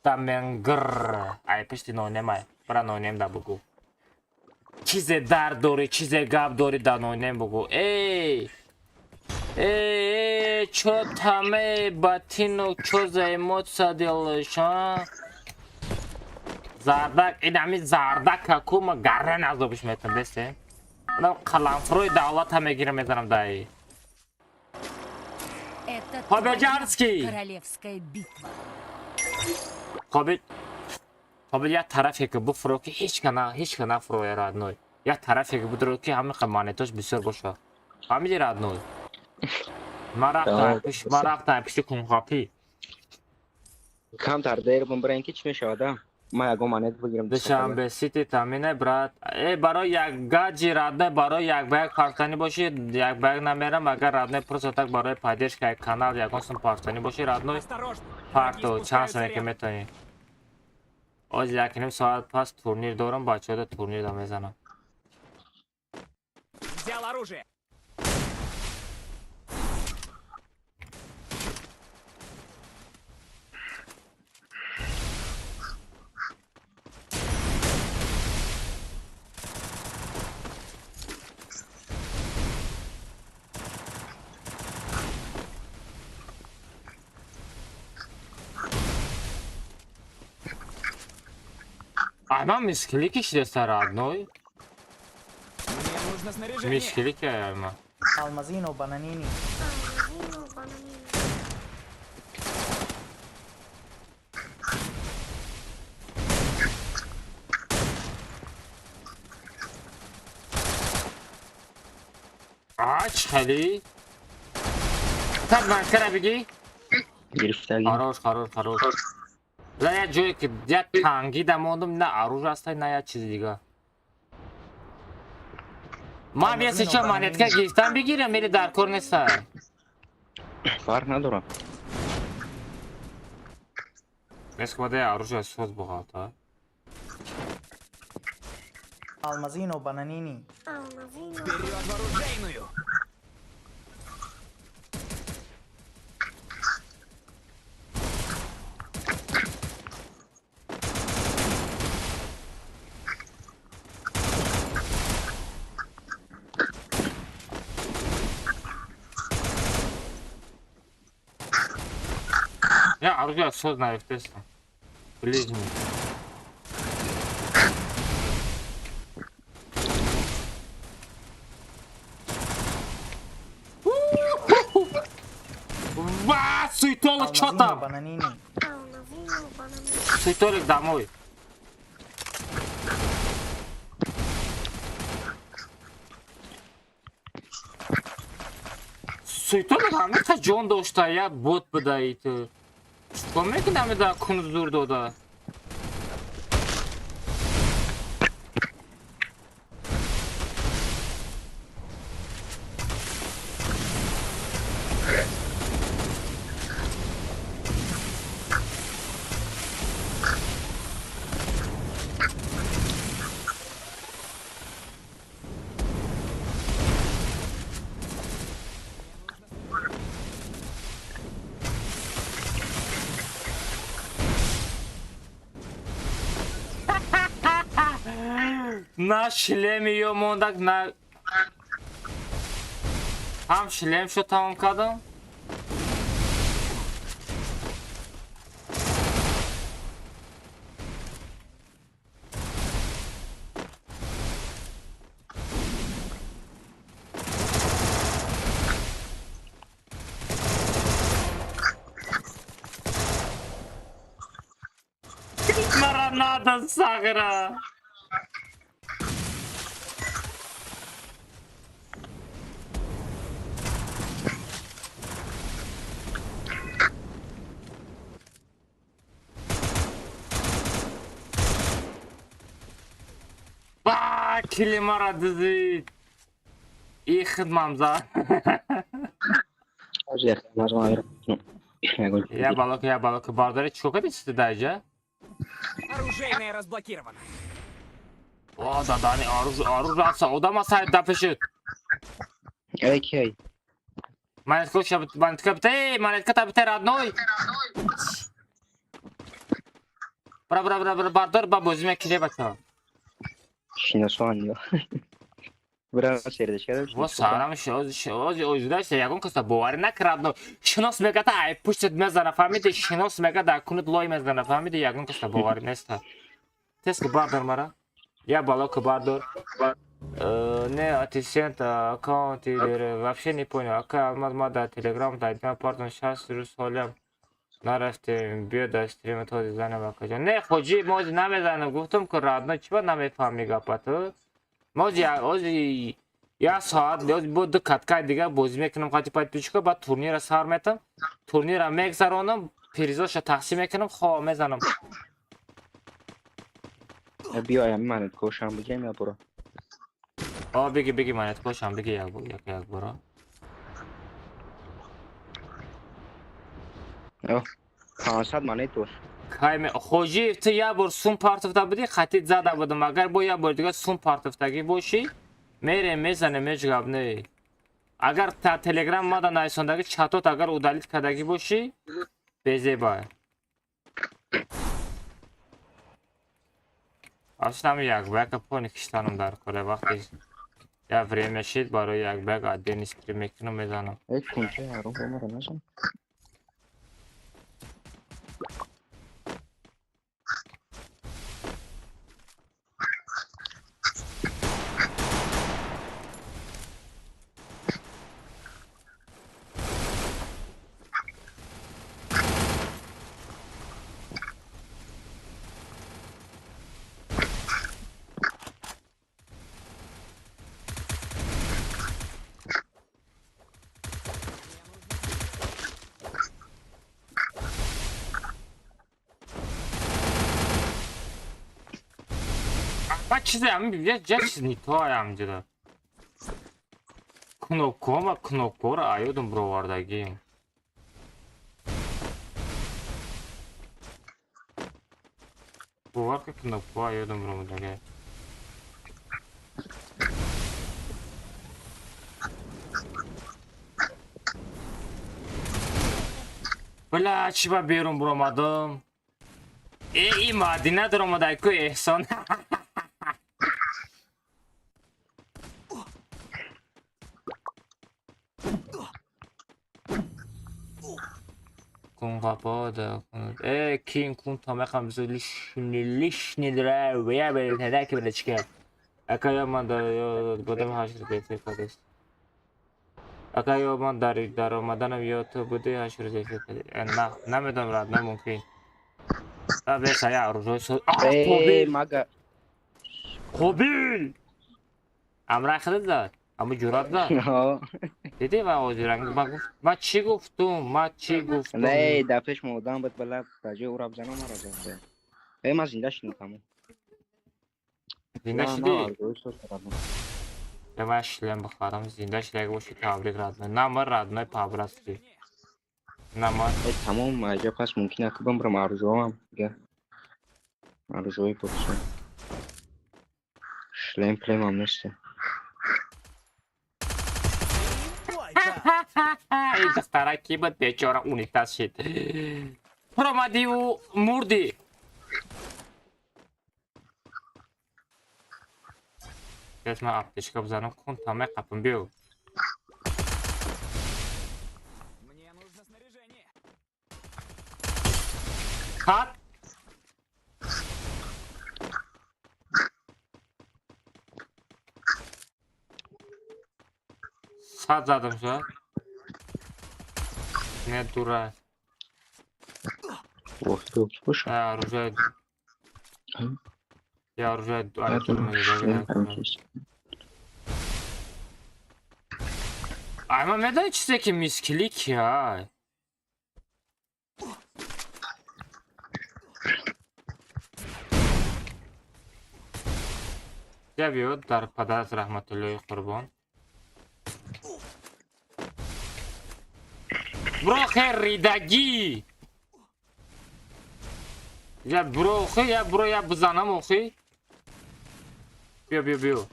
Даменгр. Ай пушти нонемай. Бара нонем да бугу. Чизе дард дорӣ, чизе гап дорӣ, да нонем бугу. Эй! Эй, чё там, эй, ботинок, чё за эмоция делаешь, а? Зардак, ин ҳами зардак ҳакума гарран азобиш метам, десте? Одам қаламфурӯи давлата мегирам, мезанам даи. Это Побежарский! твоя королевская битва. Қобил, қобил, як тарафе ки буфуро, ки ҳеч ка нафуроя, родной. Як тарафе ки будро, ки ҳамиқа монетош бисёр боша. Фаҳмиди, родной? Ман рафтам пиш, ман рафтам пиши кунқопӣ. Камтар дер бимбирен, ки чӣ мешавад, а? Ман ягон монет бигирам. Душанбе сити тамине, брат. Э, барои як гаджи, родной, барои як ба як партани боши, як ба як намерам, агар, родной, просто так барои поддержка канал ягон сум партани боши, родной, Осторожно! парто Враги чанд спускаются соне ки рядом. метавонӣ. Оз 1,5 соат пас турнир дорам, бачаҳо турнир да мезанам. Взял оружие. Айман мискили кишидеста, родной. Мне нужно снаряжение. Мискили ки айман. Алмазино Бананини. Алмазино бананини. Ач хали. Так банкара бигӣ? Гирифтагӣ. Хорош, хорош, хорош. Ла як ҷое ки як танги да мондум, на оружие аста, на як чизи дига. Ман если чо монетка гирифтам бигирам или дар кор неста? Фарқ надорам. Мескода оружие соз буғата. Алмазино Бананини. Алмазино. Вперед в оружейную! Я оружие соз наифтеста. Ближний. Ва, суетолог, чё Алмазино там? Бананини. Алмазино бананини. Суетолог домой. Суетолог ҳамиқа ҷон дошта, як бот бидаи ту. Чикор мекунӣ ҳами дар кун зур дода? На шлеми ё мондак, на ҳам шлем шо тамом кардам. Мара надо сагра. Ба, кили мара дизид. И хидмамза. Я балок, я балок. Бардари чикор кардӣ чизи даҷа? Оружейная разблокирована. О, дадани оружие, оружие аса, одам аса дафишид. Окей. Монетка шаб, монетка бите, монетка та бите, родной. Бра, бра, бра, бра, бардор, ба бозӣ мекире бача. Шиносон ё. Бира сердечка. Во сарам шоз шоз ожидайся, ягон каса боварӣ накард. Шинос мега та ай пуштат мезана, фаҳмиди? Шинос мега да кунут лой мезана, фаҳмиди? Ягон каса боварӣ неста. Тез ки бардор мара. Я бало ки бардор. Не, ассистент аккаунт или вообще не понял. Ака Алмаз ма да Телеграм да пардон 60 рӯз ҳолям нарафтем. Биё дар стрим то занам акаҷон. Не, хоҷи мо намезанам. Гуфтам ки родной чӣ ба намефаҳми гапату? Мо ози як соат бо ду каткаи дигар бозӣ мекунам қати подписчика, баъд турнира сар метам. Турнира мегзаронам, призоша тақсим мекунам, хо мезанам. Биё ами манет кошам бигем я буро. О, биги биги манет кошам биги як як як буро. О, 500 манет дошт. Кайме хоҷи ту як бор сум партофта будӣ, хатит зада будам. Агар бо як бор дигар сум партофтагӣ бошӣ, мерем мезанем, ҳеҷ гап не. Агар та Телеграм мада нависондагӣ чатот агар удалить кардагӣ бошӣ, безеба. Аслан як ба як пони киштанам дар коре вақте я время шид барои як ба як отдельный стрим мекунам мезанам. Эй, кунча ҳаром омара назан. Чизе ами я чиз не то аям ҷуда. Кнопко ма кнопкора аёдум бировардагим. Бовар ки кнопко аёдум биромадаги. Бля, чӣ ба берун биромадам? Э, и Мадина даромадай ку Эҳсон. Э, кин кун тамакам лишний лишний драйв, я бы не ки блечке. Ака я ман дар бодам ҳашр бефир кадест. Ака я ман дар даромаданам ё ту буди ҳашр бефир кадест. На, намедонам рад, на мумкин. А беса я оружие со. Э, мага. Қобил. Амра хадад зад. Аммо ҷуръат зад. Дидӣ ва ҳозиранг ман гуфт, ман чӣ гуфтум? Ман чӣ гуфтум? Не, дар пеш модам буд, бала ба ҷои ӯ ра бизанам, маро зад. Э, ман зинда шудам тамом. Зинда шудӣ? Я ман шлем бихарам, зинда шудагӣ бошӣ табрик родной. На ман родной по-братски. На ман. Э, тамом, аҷа пас мумкин аст бимбирам арзуам. Арзуи боксам. Шлем племам нест. Ин духтара ки буд бечора унитаз шид. Баромадиву мурдӣ. Бес ман аптечка бизанам, кун тамай қапим биё. Хат. Сад задам шо. Не дура. Ох, ты слышал? Я оружие. Я оружие. Ай, ман медонӣ чизе ки мискили кия? Я биё дар падарат раҳматуллоҳи қурбон. Брохе ридагӣ. Я брохе, я бро, я бизанам охи. Биё, биё, биё.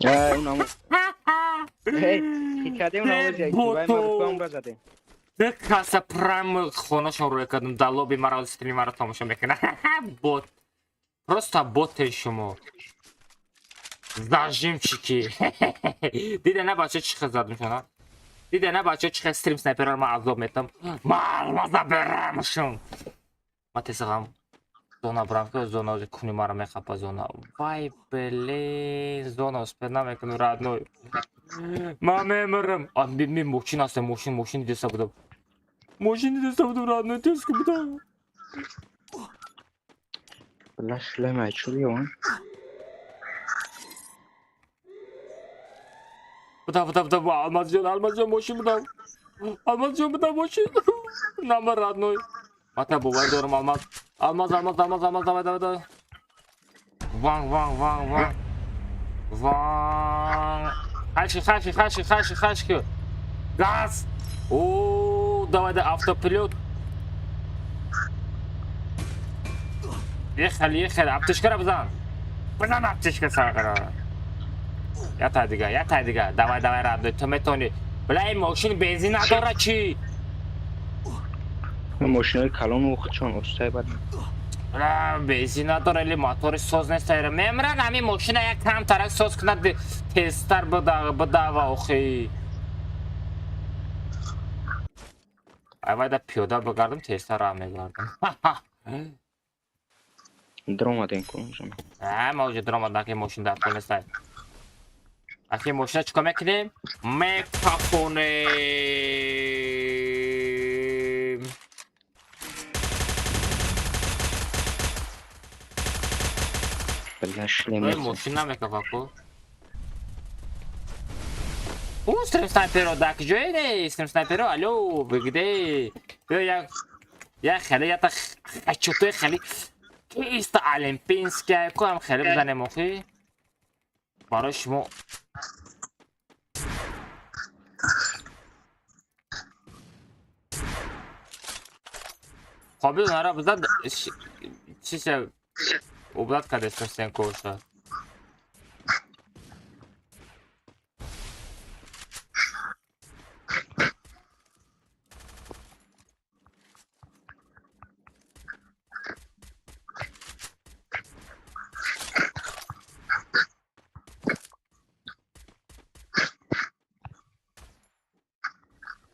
Унамо. Эй, хикаде унамо ҷай. Вай ма бутам ра задем. Ду каса прям хонашон рӯя кардам, дар лоби маро стрими маро тамошо мекунад. Бот. Просто боте шумо. Зажимчики. Дида на бача чӣ хел задам шуна? Дида на бача чӣ хел стрим снайперро ман азоб метам. Ма алмаза берамшум. Ма тесағам зона брам ки зона куни маро мехапа зона. Вай блин, зона успел намекунам родной. Ма мемирам. А ми мошин аст, мошин диса будам. Мошин диса будам родной, теску будам. Бля, шлема, чё он? Буда, Алмазҷон, мошин будам. Алмазҷон, будам, мошин. Нама родной. Мата бовар дорам, Алмаз. Алмаз, давай, давай. Ванг. Ванг. Хашки. Газ. О, давай, да, автопилот. Ехали, аптечкара бизан. Бизан аптечка сарқара. Я та дига. Давай, родной, ту метавонӣ. Бля, ин мошин бензин надора чӣ? Мошинои калону худшон остай бад. Бля, бензин надора, или мотори соз нест. Мемран ҳамин мошина як камтарак соз кунад, тезтар бидава охи. Ай вайда пиёда бигардам, тезтар раҳ мегардам. Дромадем кун. Ма уже дромадам, ки мошин дар пол нест. Аки мошина чикор мекунем? Мекафонем. Бля, шлем. Мошин намекафа ку. О, стрим снайперо, да куҷое не? Стрим снайперо, алло, бигде. Биё як хеле, як хачотои хеле киста олимпийская, ку ҳам хеле бизанем охи. Барои шумо қобил нара бизад чиша облад кардестам стенкоша.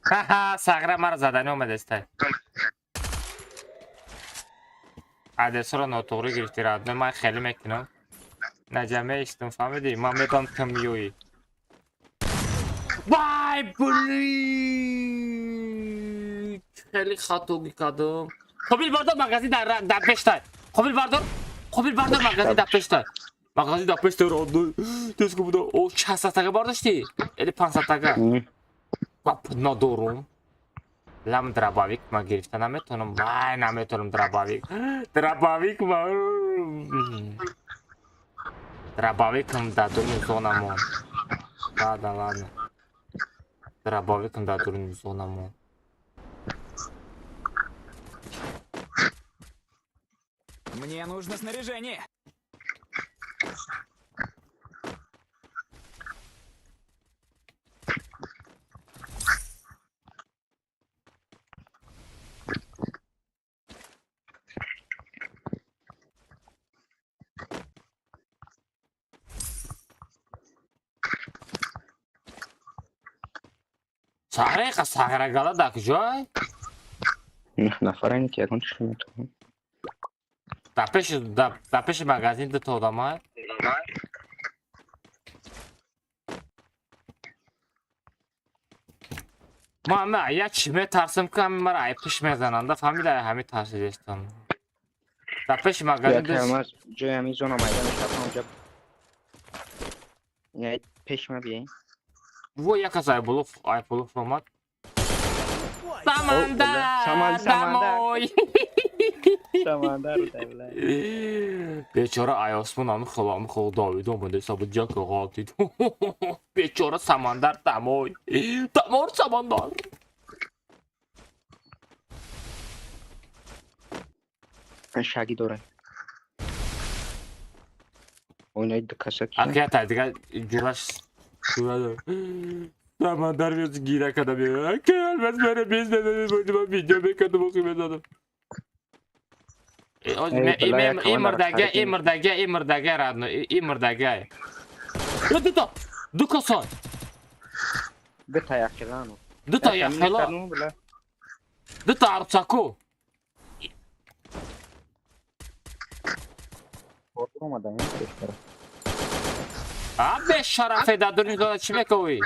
Ха-ха, сағра маро задани омадестай. Адресро нотуғрӣ гирифтӣ, родной, ман хеле мекунам. Наҷаме иштум, фаҳмидӣ? Ман медонам ту миёӣ. Вай, блин! Хеле хатогӣ кардам. Қобил бардор, магазин дар пештай. Қобил бардор, магазин дар пештай. Магазин дар пештай, родной. Тезку буда. О, 600 тага бардоштӣ? Или 500 тага? Надорум. Лам дробовик ма гирифта наметавонам. Вай, наметавонам дробовик. Дробовик ма. Дробовикам дар дуруни зонамон. Ладно. Дробовикам дар дуруни зонамон. Мне нужно снаряжение. Сағра сағрагала дар куҷой? Нафарани ки ягон чиз метавонам. Дар пеши магазин дута одама. Ма як чӣ метарсам ки ҳамин мара ай пиш мезананда, фаҳмида, ҳамин тарсидестам. Дар пеши магазин ҷои ҳамин зона майдон мешавам, онҷа пеш ма биёем. Во як кас Айбулов омад. Самандар, домой. Самандар, бля. Бечора ай осмон ами хел, ами хел давид омада, сабы ҷака ғалтид. Бечора Самандар домой. Домой Самандар. Шаги дорад. Ойнаи ду каса ки. Акията дига ҷураш ҷура. Самандар миёз гира када меояд. Ки алмаз мара бездада видео мекардам охи мезадам. Эй, бля, як И мурдага, команда и мурдага, и мурдага, родной, и мурдага. Дута, ду каса. Дута яхелану. Дута яхела. Дута арчаку. А бешарафе дар дуруни зона чӣ мекунӣ?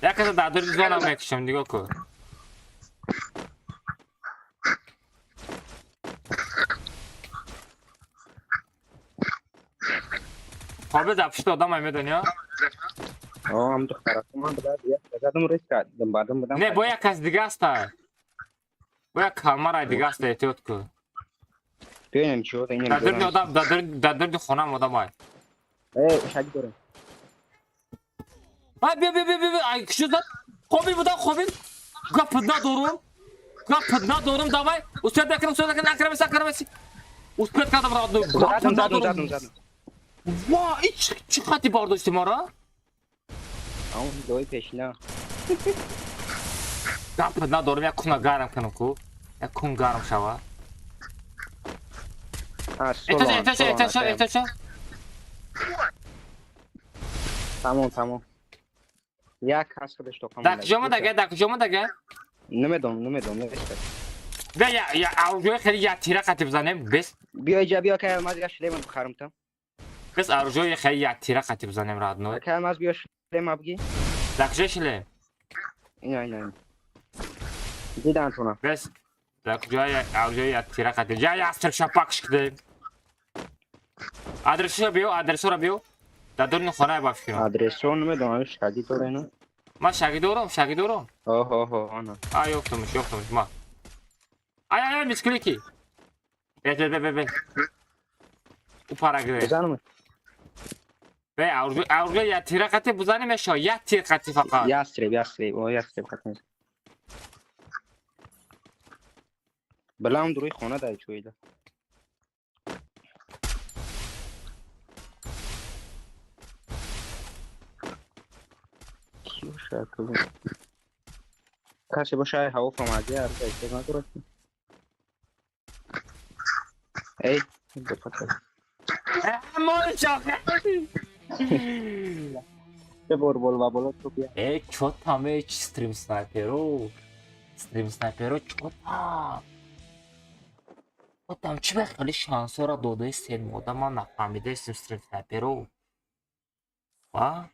Як каса дар дуруни зона мекушам, нигоҳ кун. Қобил дар пушти одам медонӣ? Ам духтаракуман задам рис кардам, баъдам будам. Не, бо як кас дига аста. Бо як калмарай дига аста, эҳтиёт кун. Бинем чӣ инем. Дар дуруни одам, дар дуруни хонаам одамай. Эй, шаги дорем. Ай, бия, бия, бия, бия, ай, кушо зад? Қобил будам, қобил. Гап надорум. Гап надорум, давай. Успеть накунам, успеть накунам, накунам, накунам. Успеть кардам, родной. Гап Задам, задам, надорум. задам, задам. Ва, и чӣ хати бардошти мара? Ам дои пешина. Гап надорум, як куна гарм кунам ку. Як кун гарм шава. А, Эҳтиёт, солон, эҳтиёт, солон, эҳтиёт, акаям. эҳтиёт. Тамом, тамом. Як кас худаш тоқам. Дар куҷо мондага? Дар куҷо мондага? Намедонам, намедонам, нест. Бия, я, я, оружие хеле як тира қати бизанем, бес. Биё иҷа, биё акай алмаз, я шлема бихарам там. Бес оружие хеле як тира қати бизанем, родной. Акай алмаз, биё шлема бигӣ. Дар куҷо шлем? Ина, ина, ина. Дидан туна. Бес. Дар куҷо оружие як тира қати? Я ястр шапак шикдем. Адресро биё, адресро биё. Дар дуруни хонаи ба фикрам. Адресо намедонам, шаги дора ина. Ман шаги дорам, шаги дорам. Оҳо, оҳо, ана. А, ёфтамш, ёфтамш, ма. Ай, ай, ай, мисклики. Бе, бе, бе, бе, бе. У пара гире. Бизанам. Бе, оружие, оружие як тира қати бизанем мешава, як тир қати фақат. Ястреб, ястреб, о, ястреб хатм. Балам дуруи хона дай чӯида. Ки боша куб? Касе боша ҳаво фамади арда истед надорад. Эй, бопата. Мол чоқа. Бор бол ва боло ту бия. Э, чё там, э, стрим снайперо? Стрим снайперо, чё там? Чё там, чӣ ба хеле шансора додаистед мода, ман нафаҳмидаистем стрим снайперо. Ва?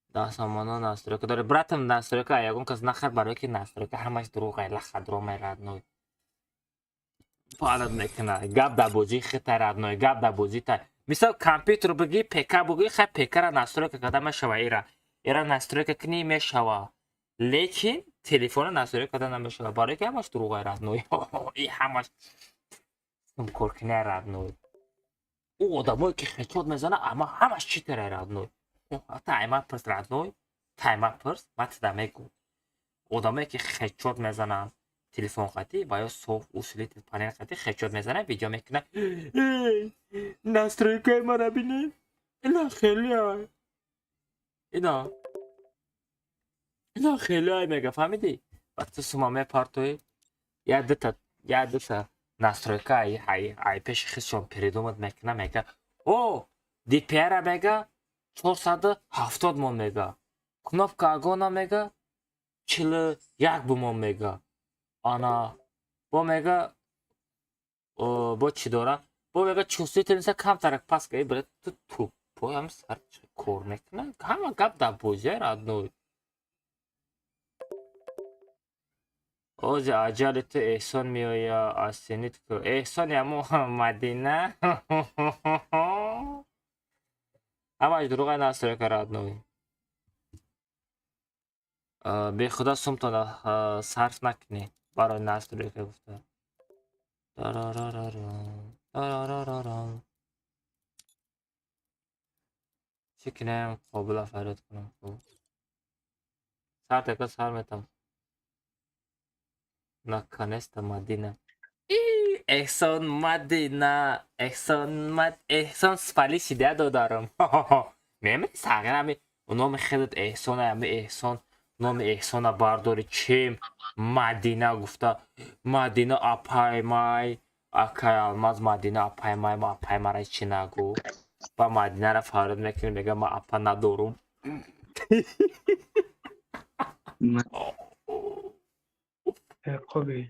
Да, самона настройка дорад. Братам, настройка ягон кас нахар, барое ки настройка ҳамаш дурӯғ, лаха дурӯғ, родной. Парад мекунад. Гап дар бозии хита, родной, гап дар бозии та. Мисол компютер бигӣ, ПК бигӣ, хай ПК-ра настройка карда мешава ира. Ира настройка кунӣ мешава. Лекин телефонро настройка карда намешава. Барое ки ҳамаш дурӯғ, родной. И ҳамаш коркунӣ, родной. Ӯ одамое ки хечот мезанад, ама ҳамаш читера, родной. Тайма пирс, родной, тайма пирс, ман тида мегӯ. Одамое ки хечот мезананд телефон қатӣ ва ё софт усилитель панел қатӣ хечот мезанад, видео мекунад. Эй, настройкаи мара бинед. Ина хеле. Ина. Ина хеле мега, фаҳмидӣ? Вақте ту сума мепартоӣ, як дута настройка ай ай ай пеши худшон придумать мекуна, мега. О, DPI-ра мега 470 мон мега. Кнопка огона мега 41 бумон мега. Ана бо мега бо чӣ дора? Бо мега чувствительность камтарак паст ка. Брат, ту тупой ҳам сар кор мекуна. Ҳама гап дар бозия, родной. Ози аҷали ту эҳсон меоя аз сенит ку. Эҳсон ямо Мадина. Ҳамаш дурӯға настройка, родной. Бехуда сумтона сарф накунӣ барои настройка гуфта. Тарарарарам, тарарарарам. Чӣ кинем, Қобила фарёд кунам ку. Сар така сар метам. Наконец-то Мадина. Эҳсон Мадина, Эҳсон Мад, Эҳсон спали шида додарам. Мемани сағир ами номи хелат Эҳсон, ами Эҳсон, номи Эҳсона бардори чем Мадина гуфта, Мадина апай май, акай Алмаз Мадина апай май, ма апай мара чӣ нагу. Ба Мадинара фарёд мекунем, мега ма апа надорум. Қобил.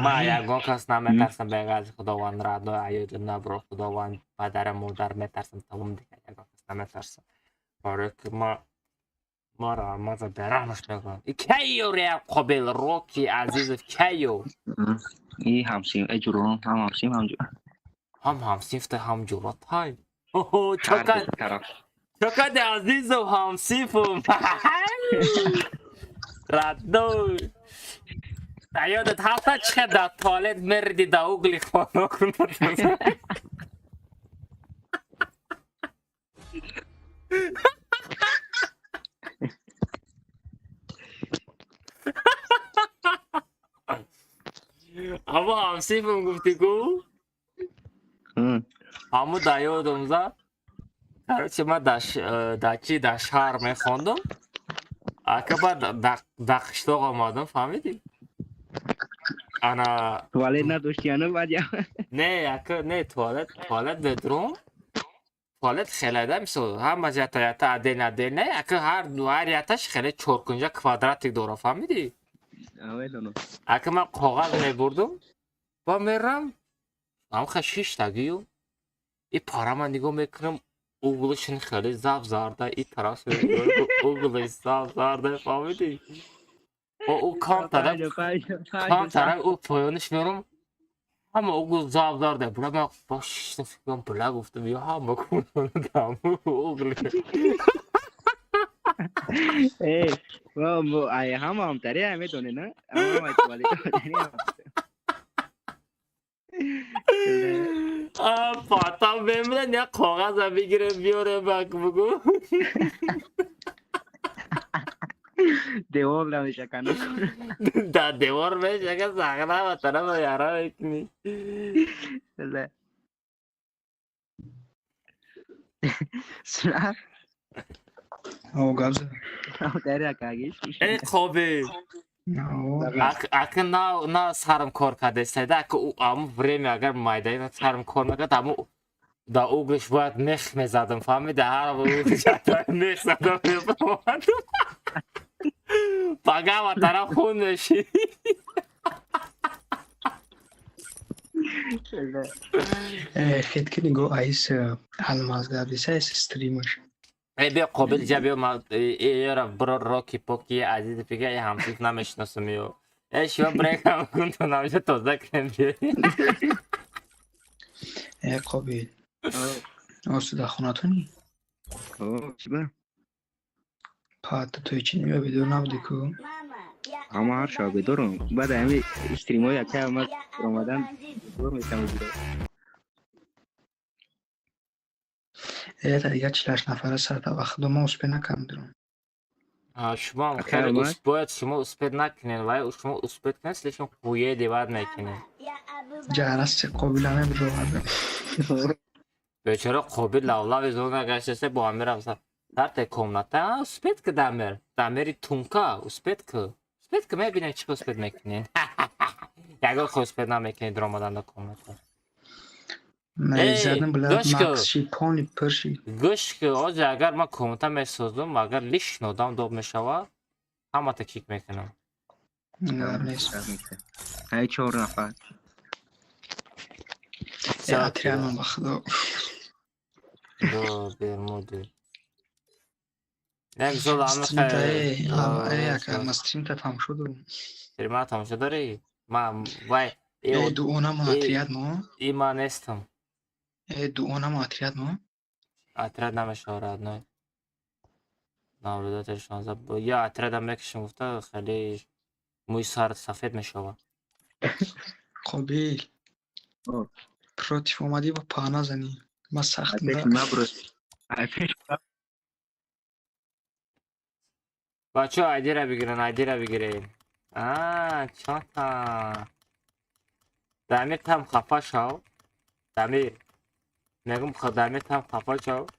Ма ягон кас наметарсам беғайр Худованд, радо аёди набро Худованд, падару модар метарсам, тамом, дигар ягон кас наметарсам. Барои ки ма маро Алмаза бераҳмаш мекунам. И кайё реал Қобил Роки Азизов кайё? И ҳамсин, э ҷурон, ҳам ҳамсин, ҳам ҷур. Ҳам ҳамсинфта, ҳам ҷуротай. Оҳо, чокад. Чокад Азизов ҳамсинфум. Радой. Да ёдат ҳаста чӣ дар туалет мериди да угли хона кунад. Ҳамо ҳамсинфум гуфтӣ ку? Ҳамо да ёдам зад. Короче, ман дар чи дар шаҳр мехондам. Ака баъд дар қишлоқ омадам, фаҳмидӣ? Ана Туалет надошти ана баъд я. Не, ака, не, туалет, туалет бедрум. Туалет хеле да, мисол, ҳама ята ята отдельно отдельно, ака ҳар яташ хеле чоркунҷа квадратик дора, фаҳмидӣ? Медонам. Ака ман коғаз мебурдум, ба мерам, ҳамха шиштагию, и парама нигоҳ мекунам, углышин хеле зав зарда, и тараф углиш зав зарда, фаҳмидӣ? О, ӯ камтара, камтара ӯ поёниш мерам, ҳама угл зав зарда, била ман ба шиштам фикрам, била гуфтам, ё ҳама кунам угли. Э, мо ай ҳама ҳамтари ай медонӣ, на? Ҳама ай туалет. Потом мемиран як коғаза бигирем биёрем бак бугу. Девор намешакану. Да девор мешака сахна ва тарафа яра мекунӣ. Сура? О, гап зад. Ҳамтари акагиш. Э Қобил. Ака на сарам кор кардесайда, ака аму время агар майдаи сарам кор накард, аму да углиш бояд мех мезадам, фаҳмида? Ҳар углиш мех задам мефаҳмадам. Пага ва тараф хун меши. Хетки нигоҳ айс Алмаз гап деса айс стримаш. Э биё Қобил ҷа биё ера бро Роки Поки Азизи пига э ҳамсинф намешиносам ё. Э шумо брекам кун то намеша тоза кунем биё. Э Қобил. Осу дар хонатонӣ? О, чӣ ба? Пата ту чӣ ё бедор набудӣ ку? Ҳама ҳар шаб бедорам. Баъд ҳами стримҳои акай Алмаз омадан бедор мешавам. Э та дигар 48 нафара сарта ба худо ман успе накардам дурам. Шумо хеле бояд шумо успет накунед, вале шумо успет кунед, слишком хуе бад мекунед. Ҷараси Қобила мебировардам. Бечора Қобил лавлави зона гаштасе бо амир рафта. Тарте комната, успет ки дамир, дамири тунка, успет ки. Успет ки мебинем чӣ успет мекунед. Ягон хо успет намекунед дар омадан дар комната. Задам била макс ши полни пирши. Гӯш ки ҳозир агар ман комната месозам, агар лишний одам доб мешавад, ҳамата кик мекунам. Гап нест. Ай 4 нафар. Э отрядам ба худо. До бермуди. Як зол ама Стримта э ака ма стримта тамошо дорам. Стрима тамошо дорӣ? Ма вай Э дуона мо отряд мо? И ма нестам. Э дуона мо отряд мо? Отряд намешавад родной. Наблюдатель 16. Я отрядам мекашам гуфта хеле мӯи сар сафед мешавад. Қобил. Против омадӣ ба паҳна занӣ. Ма сахт бачаҳо айдира бигирен, айдира бигирен. Чота. Дамир там хафа шав. Дамир. Мегум Дамир там хафа шав.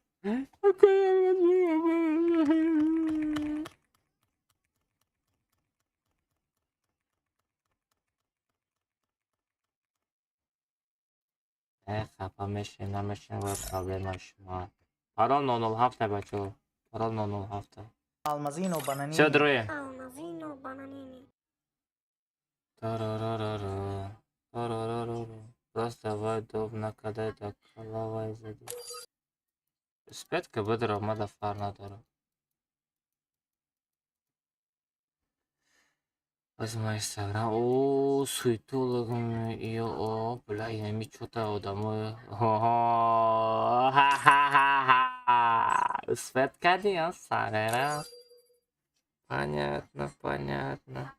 Хафа мешин, намешин ва проблема шумо. Парол 007 бачаҳо. Парол 007. Алмазино бананини. Всё, друзья. Алмазино бананини. Просто давай дом когда это коловай зади. Спетка быдра мада фар надора. Возьми Инстаграм. О, суетологом ее, о, бля, я не что-то домой. Ха-ха-ха-ха. Светка Диан. Понятно, понятно.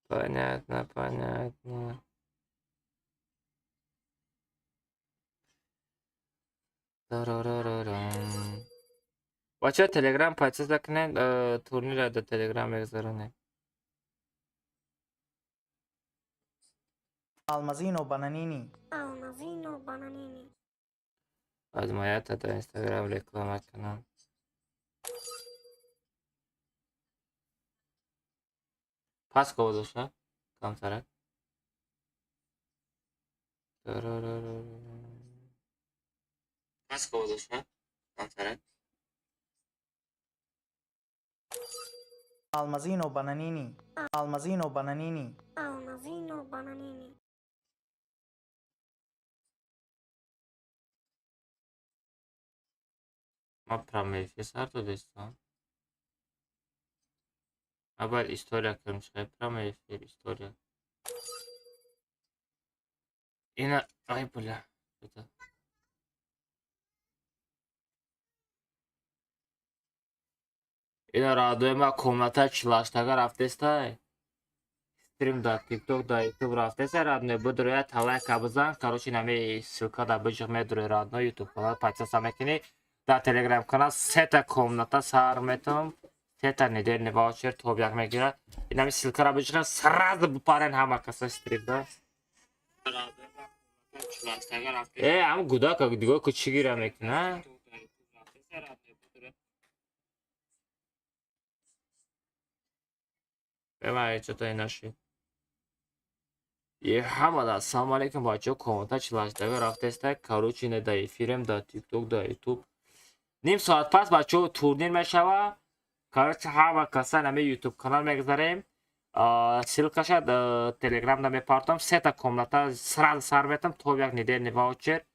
Понятно, понятно. Бачаҳо Телеграм подписка кунед, турнирро дар Телеграм мегузаронем. Алмазино бананини. Алмазино бананини. Аз моята дар Инстаграм реклама кунам. Пас гузошта камтарак. Пас гузошта камтарак. Алмазино бананини. Алмазино бананини. Алмазино бананини. Ма прямой эфир сар додестам. Ма бояд история кунем, чӣ прямой эфир история. Ина, ай бля, это. Ина радои ма комната чилаштага рафтестай. Стрим дар ТикТок, дар Ютуб рафтестай, родной бидроя талайка бизан. Короче, нами ссылка дар биҷиқ медрои родной Ютуб канал подписка мекунӣ. Дар Телеграм канал сета комната сар метам. Сета недельный ваучер тобяк мегирад. Инами ссылкаро биҷиқа сразу бипарен ҳама каса стрим да. Ам гудака дигоҳ ку чӣ гира мекуна? Бемай чото инаши. Е ҳамада ассалому алайкум бачаҳо, комната чилаштага рафтеста. Короче, не дар эфирем, дар ТикТок, дар Ютуб. Ним соат пас бачаҳо турнир мешава. Короче, ҳама каса нами Ютуб канал мегузарем. Ссылкаша Телеграм да мепартом. Сета комната сразу сар метам, то як недельный ваучер.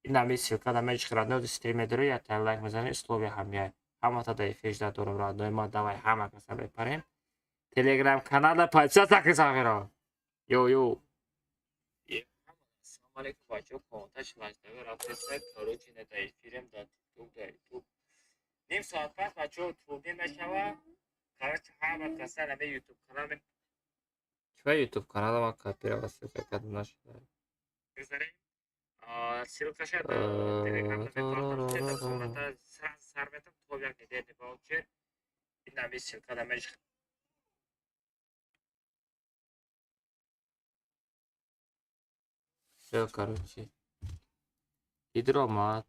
Инами ссылка да меҷиқ родной стрим медорӣ, я та лайк мезанӣ, условия ҳамия. Ҳамата дар эфир жда дорам родной ма, давай ҳама каса мепарем. Телеграм канала подписаться кунед сағиро. Йо йо. Ассалому алайкум бачаҳо, комната чилаштага рафтеста. Короче, не дар эфирем, дар ТикТок, дар Ютуб. Ним соат пас бачаҳо турнир мешава. Короче, ҳама каса нами Ютуб канал Чӣ Ютуб канала ма копировать ссылка карда нашуда. Ссылкаша Телеграм мепартом, сета комната сразу сар метам, то як недельный ваучер. Инами ссылка да меҷиқ. Всё, короче. Гидромат.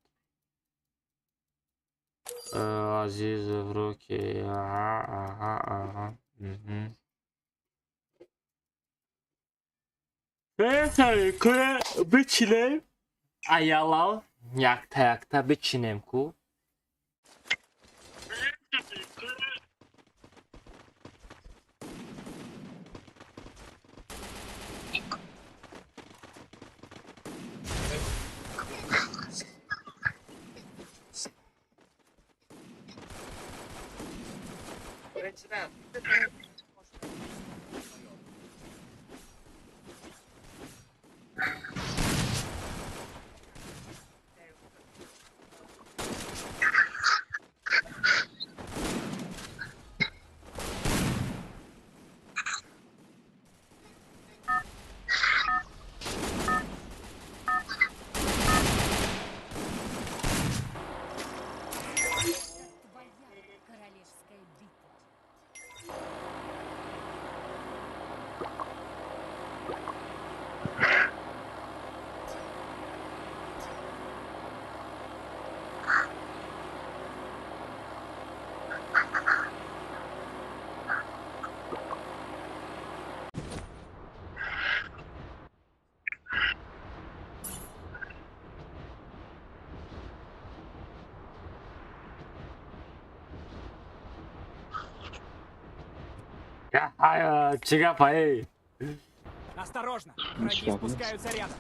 Азиз в руки. Ага, ага, ага. Угу. Бичинем. Аялав. Якта якта бичинем ку. Чӣ гапа, эй? Осторожно, враги спускаются рядом.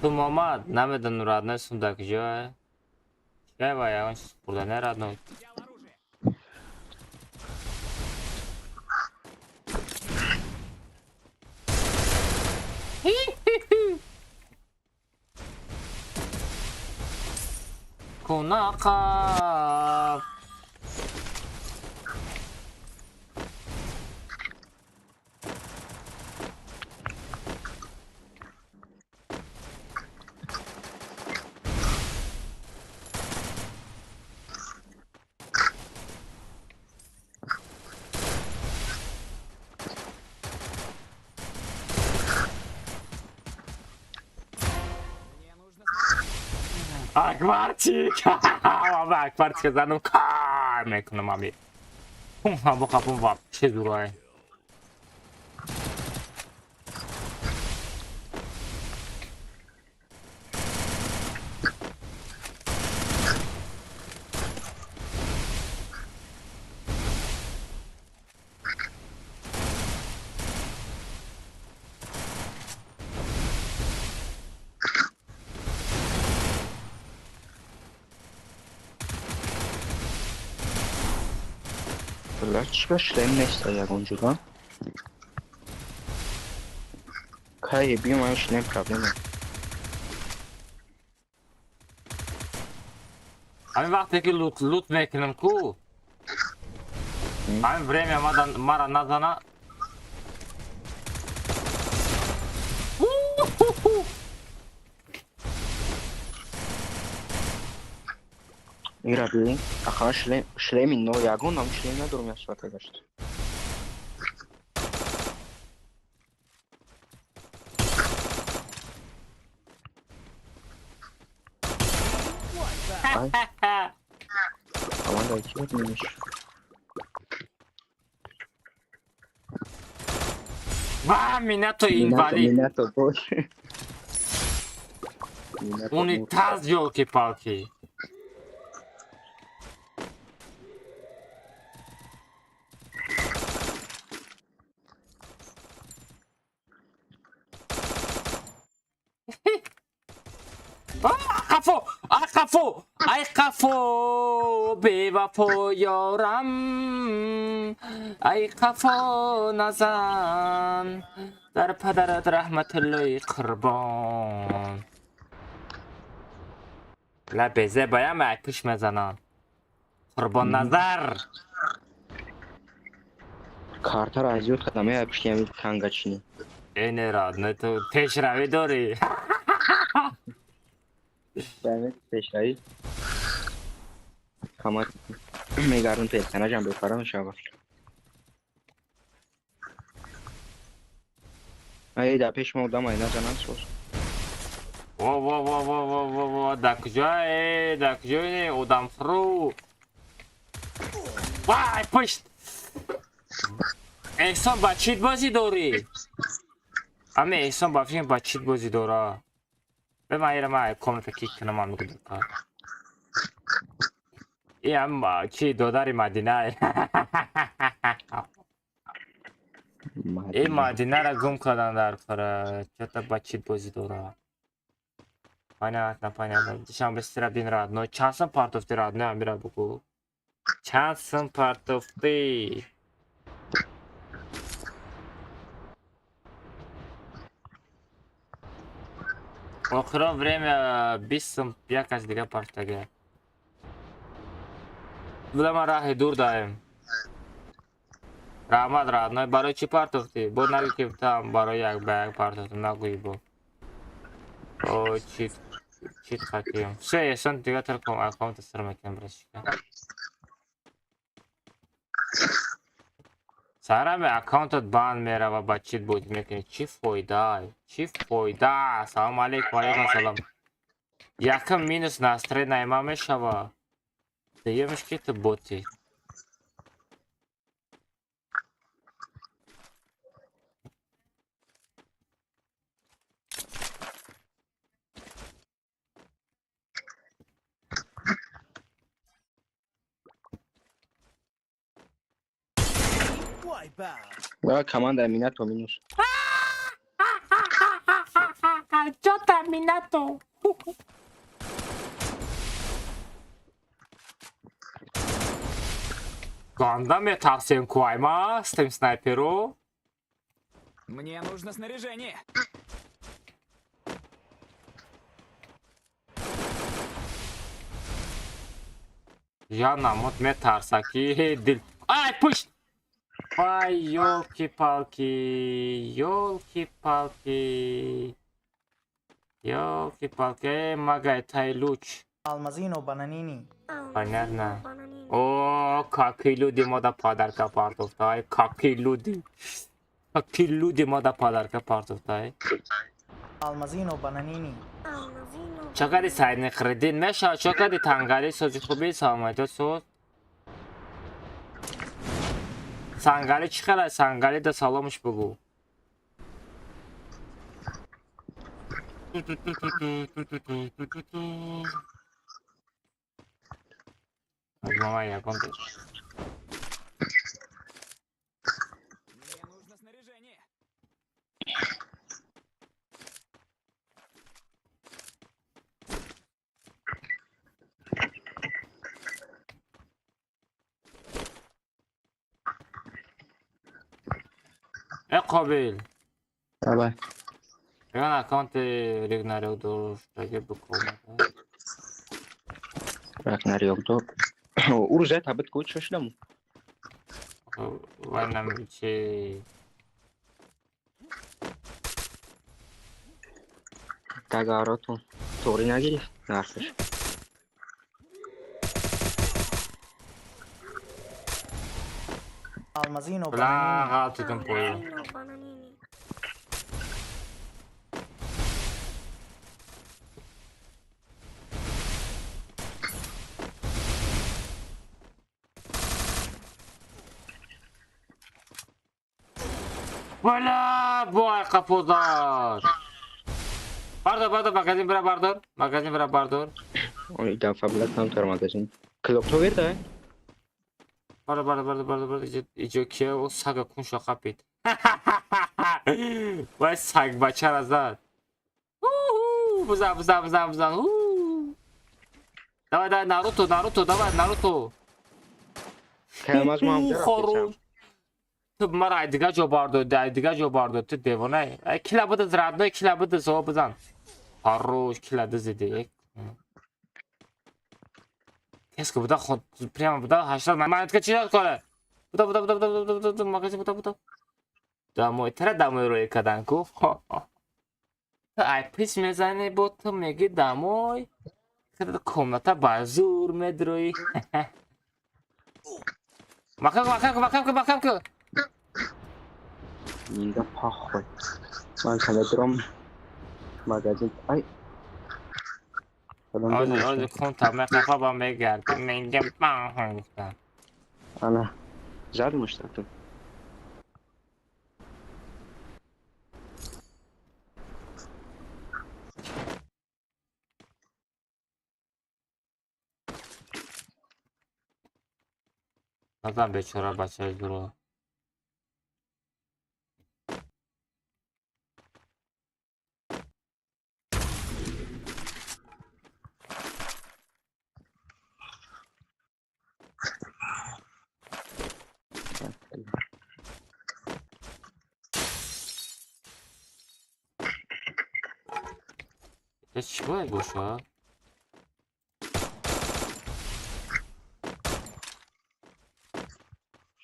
Ту Муҳаммад, намедонам родной сум дар куҷоа. Чикай ва ягон чиз хӯрда не родной. Взял оружие. Кунақа. Мне нужно Акбарчик! Ва Акбарчика занум кар мекунам ами. Пум боқа пум вообще дурай. Бля, чӣ ба шлем неста ягон ҷуда? Кае биё, ман шлем проблема. Ҳамин вақте ки лут лут мекунам ку. Ҳамин время мара назана. Ира би, аха шлем, шлеми но ягон нам шлем надорам як соата гашт. Ай, команда чӣ меш? Ва минато инвалид. Минато бош. Минато бош. Унитаз ёлки-палки. Қафо, ай қафо, ай қафо, бевафо ёрам, ай қафо назан, дар падарат раҳматуллои қурбон. Ла безе баям ай пуш мезанам. Қурбон назар. Картаро аз ёд кардам, ай пушти ҳамин тангачини. Э не родной, ту пешравӣ дорӣ. Баме пешравӣ. Ҳама мегардум персонажам бефара мешавад. Ай дар пеш ма одам ай назанам соз. Во во во во во во во дар куҷое? Дар куҷое одамхӯру? Вай пушт. Эҳсон ба чит бозӣ дорӣ? Ами Эҳсон ба фикр ба чит бозӣ дора. Бе ман ира ман комната кик кунам ман мегӯям. И ам чи додари Мадина. Э Мадинара гум кардан дар кора. Чё-то ба чит бозӣ дора. Понятно, понятно. Душанбе сира бин родной. Чанд сум партофти родной амира бугу? Чанд сум партофти? Охирон время 20 сум як кас дига партага. Буда ман раҳи дур даем. Раҳмат родной, барои чӣ партофтӣ? Бо нагӯ ки там барои як ба як партофтам, нагӯй бо. О, чит чит хатием. Всё, Эҳсон дига телефон аккаунт сир мекунам братишка. Сарами аккаунтат бан мерава, ба чит бозӣ мекунӣ. Чӣ фоида? Чӣ фоида? Салом алейкум, алейкум салом. Якум минус настроение ма мешава. Дуюмиш ки ту ботӣ. Ва команда Минато минус. Джота Минато. Ганда метарсем куайма с тем снайперу. Мне нужно снаряжение. Я намот метарсаки дил. Ай, пусть! Ай, ёлки-палки, ёлки-палки. Ёлки-палки, магай тай луч. Алмазино бананини. Понятно. О, какие люди мода подарка партовтай, какие люди. Какие люди мода подарка партовтай. Алмазино бананини. Чакади сайни хридин меша, чакади тангари сози хуби саламайто соз. Сангари чӣ хела? Сангари да саломш бугу. Мама ягон. Мне нужно снаряжение. Э, Қобил. Давай. Ягон аккаунти Регнарио доштаги букомада. Рагнарёк до. Урӯза табит ку чо шудам? Вай намичи. Тагаротун. Тоғри нагирифт нархаш. Алмазино Бла, бананини. ғалтидим поё. Алмазино бананини. Бла, бой қаподар. Бардор, бардор, магазин бира бардор. Магазин бира бардор. Ой, дафа бла камтар магазин. Клопто верда? Бардор, бардор, бардор, бардор, бардор. Иҷо кия о сага кун шоқапид. Вай саг бачара зад. Уху, бизан, бизан, бизан, бизан. Уху. Давай, давай, Наруто, Наруто, давай, Наруто. Калмаз мам Хору. Ту мара ай дига ҷо бардор, ай дига ҷо бардор, ту девона. Ай кила бидаз, родной кила бидаз, о бизан. Хорош, кила дизиди. Кеско буда ход прямо буда 80 монетка чи дад коре? Буда, буда, буда, буда, буда, буда, магазин буда, буда. Дамой, тара дамой рӯй кадан ку. Ту ай пис мезани бо ту меги дамой. Када комната ба зур медрои. Макам, макам, макам, макам. Инга похуй. Ман каладром магазин. Ай. Салом. Ози, ози кун та меқафа ба мегард. Мегам паҳ гуфтам. Ана. Задумаш ту. Назан бечора бачаи зуро. Чӣ бояд бошад?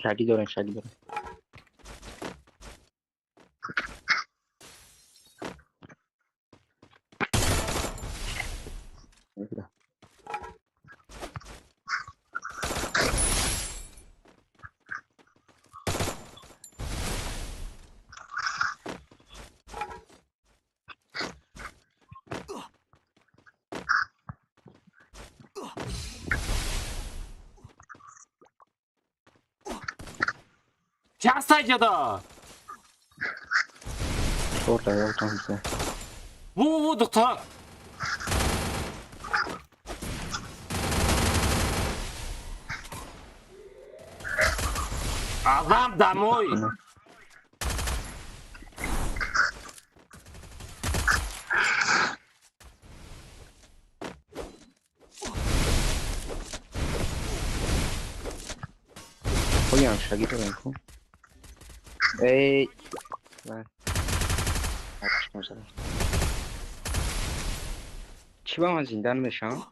Шаги дорем, шаги дорем. Чанд Чорта ёфтам се. Ву, ву, духтарак. Адам домой. Понял, шаги дорем ку. Эй. Чӣ ба ман зинда намешавам?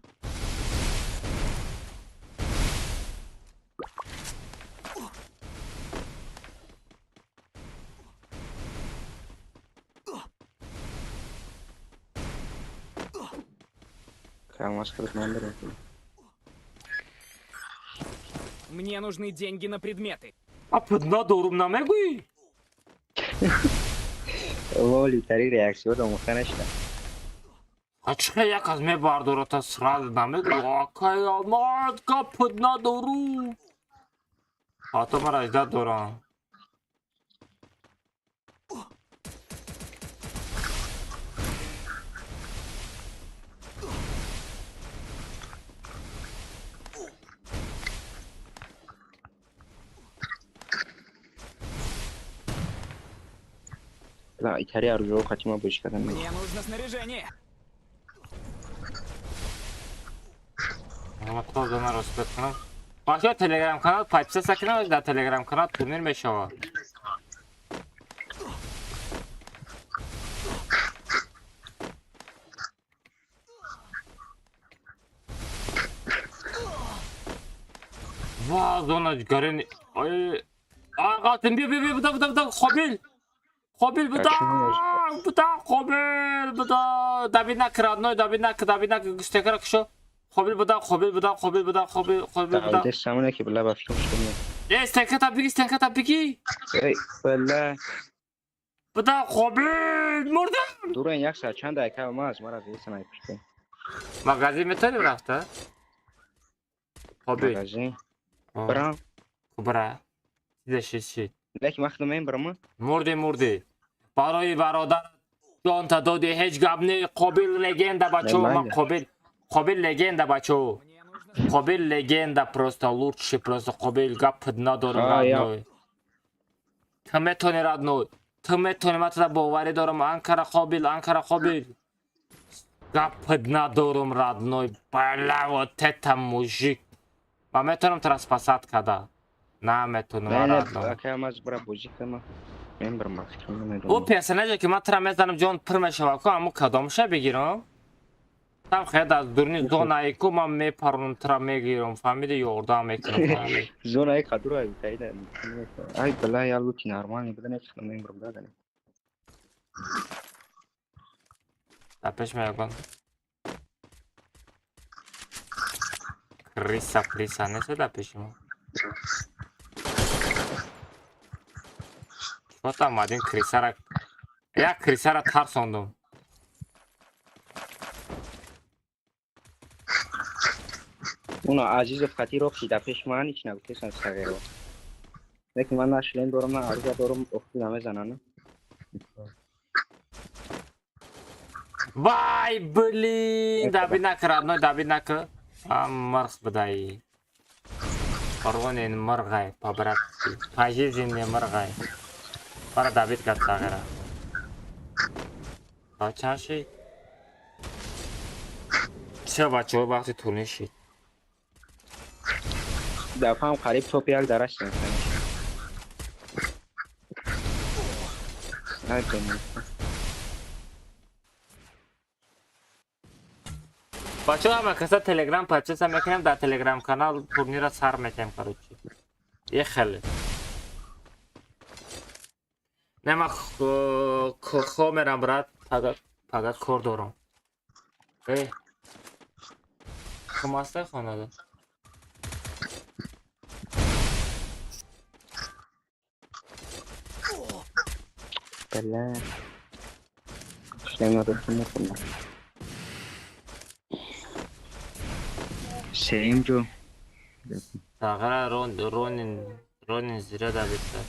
Мне нужны деньги на предметы. А надорум намегӯӣ? Воли тари реаксияро омӯхта нашудам. А чӣ як аз мебардората сразу намегӯӣ? Акай Алмаз, гап надорум. Ҳатто ман аждад дорам. Да, итари оружие хотим обычно. Мне нужно снаряжение. Бача телеграм канал подписаться кунед, дар телеграм канал турнир мешавад. Ва зона гарин. Ой, а бия бия бия буда буда буда Қобил. Қобил буда буда Қобил буда. Давид накр родной, Давид накр, Давид накр густекара кушо. Қобил буда, Қобил буда, Қобил буда, Қобил, Қобил буда. Давид самона ки била ба фикр шуд. Э, стенка та беги, стенка та беги. Эй, била. Буда Қобил мурдам. Дуран як саат чанд дақиқа ма аз мара зисан ай пушт. Магазин метавонем рафта? Қобил. Магазин. Брам. Кубра. Чизе шид. Лекин вақт мен брама. Мурди, мурди. Барои бародар ҷон та доди ҳеҷ гап не. Қобил легенда бачо, ман Қобил. Қобил легенда бачо. Қобил легенда просто лучший просто Қобил гап надорам родной. Ту метони родной. Ту метони, ман туро боварӣ дорам. Анкара Қобил, Анкара Қобил. Гап надорам родной. Бля, вот это мужик. Ман метавонам туро спасать карда. Наметонам родной. Ака маз бра бозӣ кунам. Мен брам фикр намедонам. Ӯ персонаже ки ман туро мезанам ҷон пур мешавад ку, аммо кадомша бигирам? Там хеле аз дурни зонаи ку ман мепаронам туро мегирам, фаҳмиди, ёрдам мекунам. Зонаи қадура таида. Ай била я лути нормальный буда не худам мен брам дадани. Дар пеш меягон. Криса, криса нест дар пеши мо. Чӣ омадем крисара. Як крисара тарсондум. Уна Азизов хати роҳ дар пеш ман ҳеч нагуфтесан сағиро. Лекин ман на шлем дорам, на оружие дорам, охти намезанам. Вай, блин, давид накр, родной, давид накр. А мырх будай. Парвонин мырғай, по-братски. Пожизненный мырғай. Бара давид кард сағира. Та чанд шид? Ча бачаҳо вақти турнир шид. Дафъаам қариб топ як дар ҳастем. Бачаҳо ҳама каса телеграм подписа мекунем, дар телеграм канал турнира сар метем, короче. Е хеле. Не ман хо мерам брат, пага кор дорам. Э. Ким ҳастай хонада? Бля. Шлем надо мекунам. Сеюм ҷо. Тағира Ронин, Ронин зира давид кард.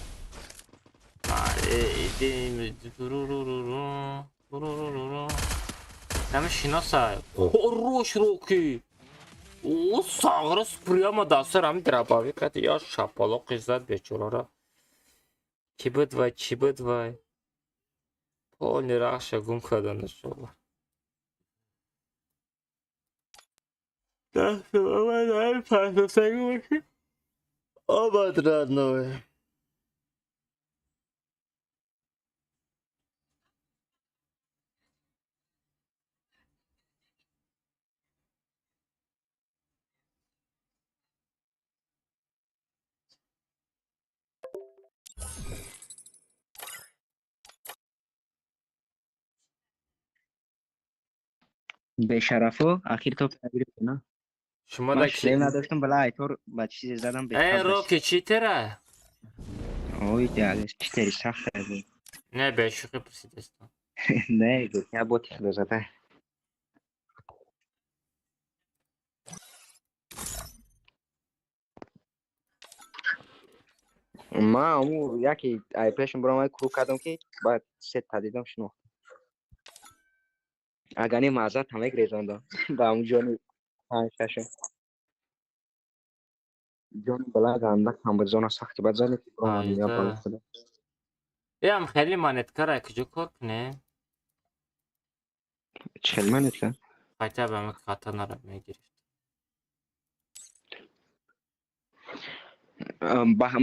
Нами шиноса. Хорош Роки. Ӯ сағрис прямо дастар ҳами дробовик кард, я шапалоқи зад бечораро. Чӣ буд вай, чӣ буд вай? Полный рахша гум карданашова. Омад, родной. Бешарафо ахир топ нагирифт, на? Шумо Ман да шлем надоштам, бала айтор ба чизе задам. Э, Роки, читера? Ой, диалес, читери сахт буд. Не, бешӯхӣ пурсидастам. Не, я боти худо зада. Ма аму яке ай пешам бурам, ай круг кардам, ки баъд се та дидам, шинохтам. Агар не, маъзат ҳама грезондам ба ҳамун ҷони панҷ шаша. Ҷони бала ганда камбудзона сахти бад зане ки буромадем я бала худо. Ям хеле монеткара куҷо кор кунем? Чӣ хел монетка? Хотя бы ами катанара мегирифт.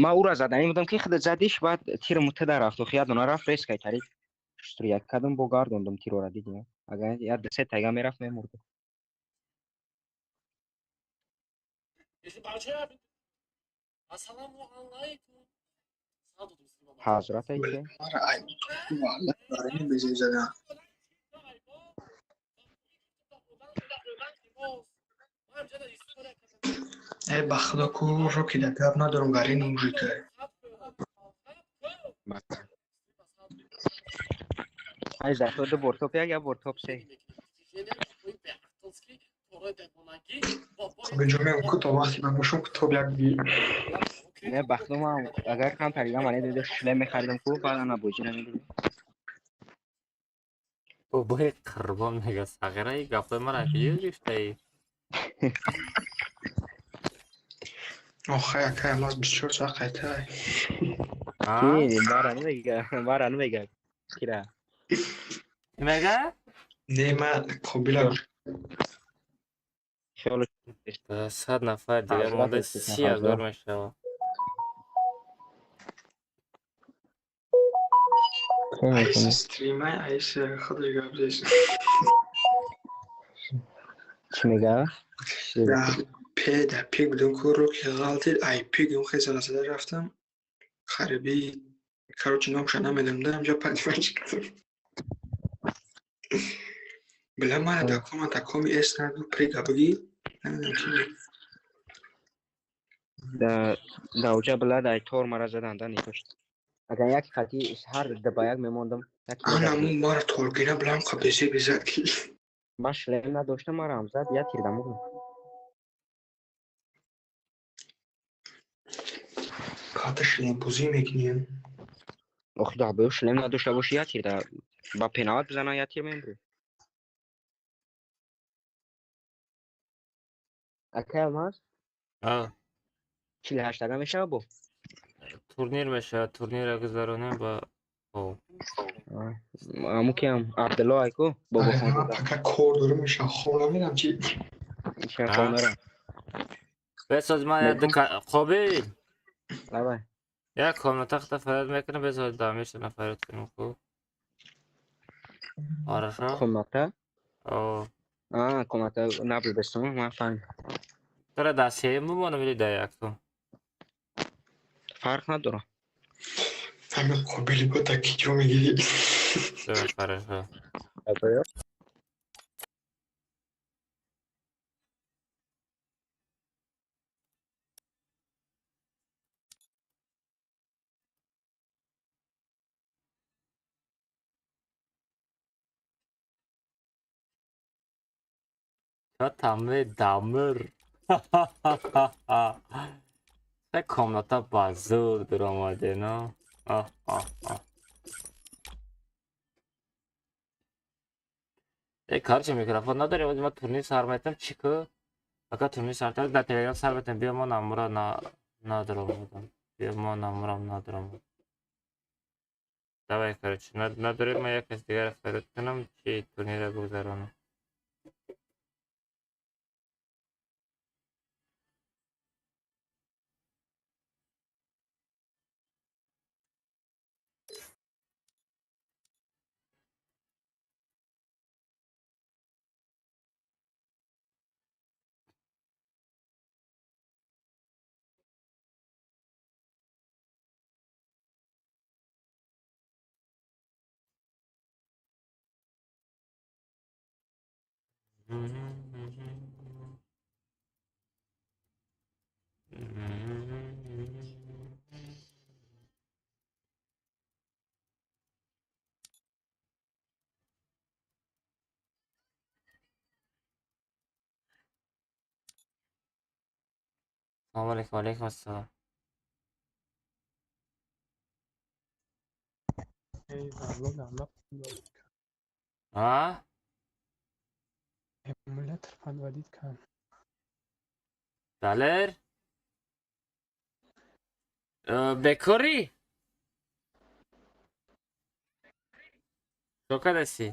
Ма ура заданӣ будам, ки худат задиш, баъд тир мутада рафт, охи ядона рафт, резкай тариф шустур як кардам, бо гардондам тирора, дидӣ? Агар я се тайга мерафт, мемурд. Ҳазрат айке. Мара ай валла барини безеб задан. Э, ба худо ку Роки да гап надорам, гарини мужика. Ай зато ду бор топ як, як бор топ се. Хоб, инҷо мегӯм ку то вақте ман бошам, ку топ як би. Не, ба худо ман агар кам тарига мане дида шлем мехаридам ку, баъд ана боҷира медидам. Бобои қурбон мега сағираи гапои мара куҷо гирифтаи? Охай, акай Алмаз 24 соат қайтай. Ки бара намега, бара намега. Кира. Мега? Не, ман Қобила гӯш. Хиёл 100 нафар дигар монда, 30 000 мешавад. Айс стримай, айс худаш гап зес. Чӣ мега? Да пе да пик будем ку Роки ғалтид, ай пик юм хел зада зада рафтам. Хариби, короче, номша намедонам, да амҷа поднимать кардам. Била мара да комната коми эс наду прига бигӣ. Намедонам чӣ. Да да уҷа била дай тор мара задан да нитошт. Агар як хати ҳар да ба як мемондам, яке Ана му мара торгина билам қа безеб зад ки. Ман шлем надоштам, марам зад, я тирда мурдам. Ката шлембозӣ мекунем. Охи да бо шлем надошта боши, я тирда ба пенават бизана, я тир мембри. Акай Алмаз? А. 48 тага мешава бо? Турнир мешавад, турнира гузаронем ба Аму киам Абдулло айку бобохон. Пока кор дорам, меша хоб намерам чи. Хоб нарам. Бесоз ман Қобил. Давай. Як комната хата фарёд мекунам, бесоз дамеша нафарёд кунем хуб. Хорошо? Комната? О. А, комната набуд бестум, ман фаҳмидам. Тара дар сеюм бимонам или дар якум? Фарқ надорам. Ҳамин Қобили бо дар киҷо мегирӣ? Всё, хорошо. Тамэ дамыр. Се комната ба зӯр дуромаде, но? Оҳ, оҳ, оҳ. Э, короче, микрофон надорем, ози ман турнир сар метам, чӣ ку? Ака, турнир сартар дар Телеграм сар бетем, биё, мо намура надоромадам. Биё, мо намурам надоромад. Давай, короче, надорем, ма як кас дигара фарёд кунам, чи турнира гузаронам. Салому алейкум, алейкум ассалом. Эй, алло, алло. А? Эмулятор подводить кан. Далер? Бекорӣ? Чо кардасӣ?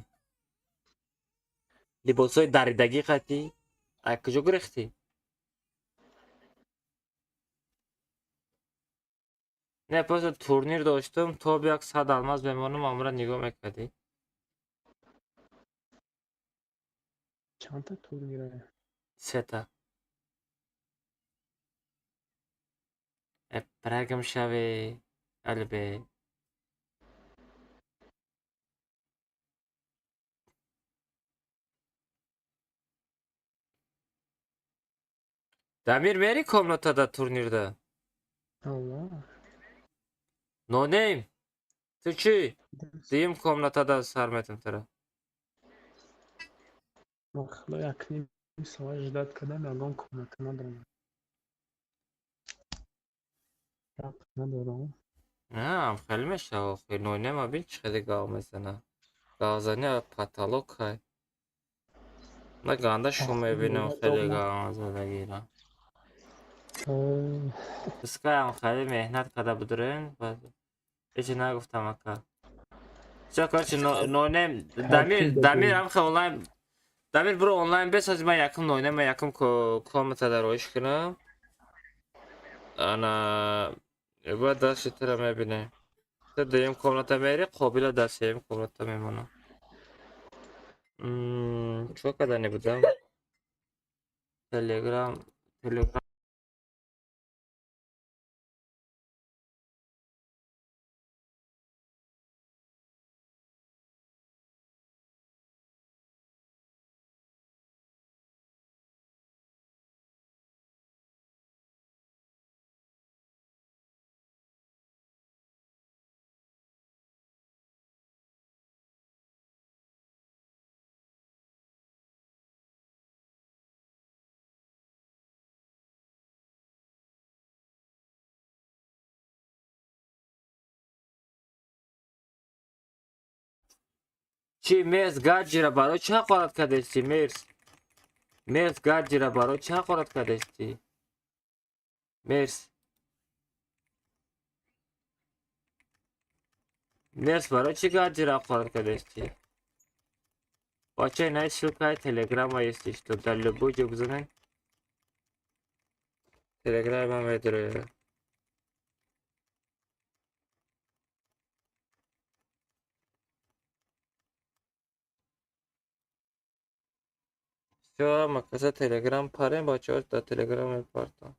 Либосҳои даридагӣ қатӣ? Аз куҷо гурехтӣ? Не, просто турнир доштум, то як 100 алмаз мемонам, амра нигоҳ мекардӣ. Чандта турнира? Сета. Э, прагам шаве, албе. Дамир, мери комнатада турнирда? Алло. Нонейм. Ту чӣ? Дуюм комнатада сар метам тара. Худо, як ним соат ждать кардам, ягон комната надорам. Рабт надорам. Не, хеле мешава охир. Нонейм бин чӣ хеле гав мезана. Гавзани потолок ҳай. На ганда шум мебинам, хеле гав задагира. Пускай хеле меҳнат карда будурен. Ҳеҷ нагуфтам, ака. Всё, короче, нонейм Дамир, Дамир ҳам хел онлайн. Дамир, бро, онлайн бесози, ман якум нонейм, ман якум комнатада роиш кунам. Ана баъд дасти тура мебинем. Ту дуюм комната мери, Қобила дар сеюм комната мемонам. Чикор кардани будам? Телеграм, Телеграм. Чӣ, Мерс, гаджира барои чӣ ҳақорат кардести? Мерс, Мерс, гаджира барои чӣ ҳақорат кардести? Мерс, Мерс, барои чӣ гаджира ҳақорат кардести? Бача, инаи ссылкаи Телеграма есть, что дар любой ҷо бизанед, Телеграма медарояд. Всё, маказа Телеграм парем, бачаҳо, дар Телеграм мепартам.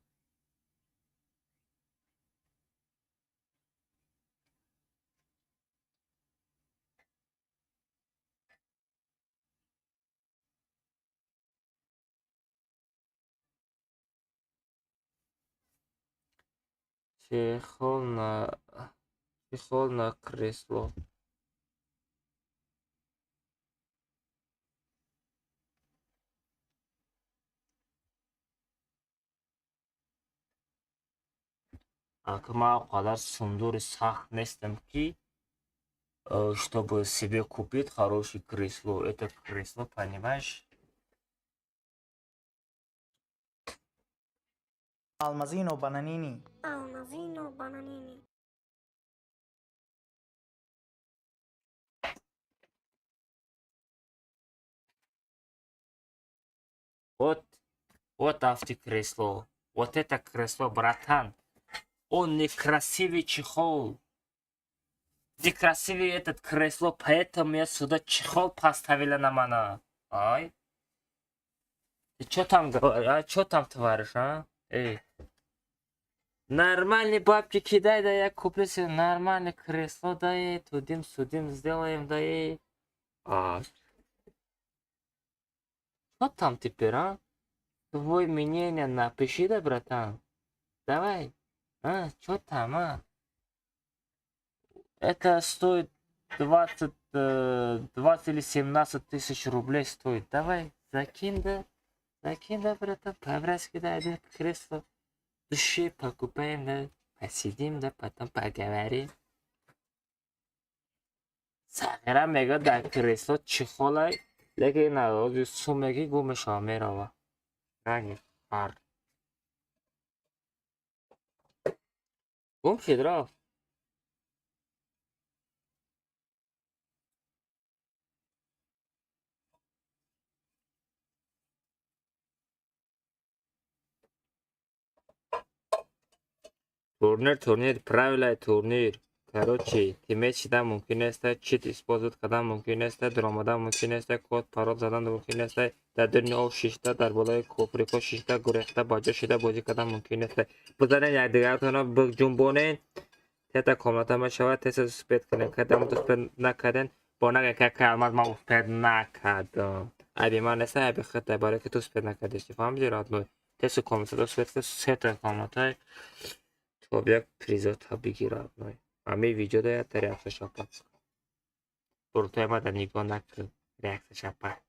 Чехол на кресло. Ака, ман он қадар сундури сахт нестам, ки чтобы себе купить хорошее кресло. Это кресло, понимаешь? Алмазино Бананини. Алмазино Бананини. Вот, вот автокресло. Вот это кресло, братан. Он некрасивый чехол. Некрасивый этот кресло, поэтому я сюда чехол поставила на мана. Ай. Ты чё там говоришь? А чё там творишь, а? Эй. Нормальный бабки кидай, да я куплю себе нормальное кресло, да и тудим-судим сделаем, да и... А. Что там теперь, а? Твой мнение напиши, да, братан? Давай. А, чё там, а? Это стоит 20 или 17 тысяч рублей стоит. Давай, закинь, да. Закинь, да, братан, по-братски, да, один кресло. Души покупаем, да, посидим, да, потом поговорим. Сағира мега дар кресло чехолай, лекин на сумеги гум мешава, мерава. Ранги, ар. Гум шид рафт. Турнир, турнир, правила турнир. Короче, тиммейт шидан мумкин нест, чит использовать кардан мумкин нест, дуромадан мумкин нест, код парол задан мумкин нест, дар дурни об шишта, дар болои коприкҳо шишта, гурехта, ба ҷо шида бозӣ кардан мумкин нест. Бизанед якдигаратонро биҷунбонед, тета комната мешавад, тез успеть кунед. Кадам успеть накарден, бо нагӯед ки калмат ман успеть накардам. Айби ман нест, айби худта, барое ки ту успеть накардӣ. Фаҳмидӣ, родной? Тез комната успеть кун, сета комнатаи то як призота бигир, родной. Ҳамин видеода якта реаксияша пахш кун. Буртои мада нигоҳ накун, реаксияша пахш кун.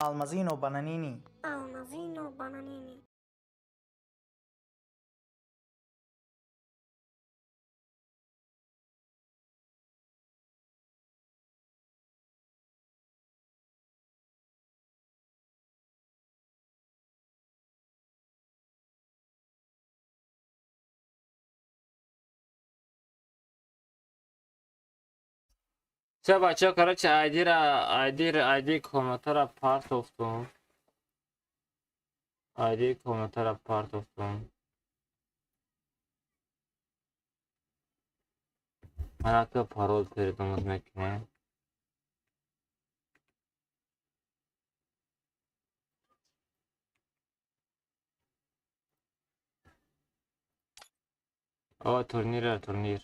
Алмазино Бананини. Алмазино Бананини. Всё, бачаҳо, короче, айдира, айдир, айди комнатаро партофтум. Айди комнатаро партофтум. Манака парол передумать мекунем. О, турнир, турнир.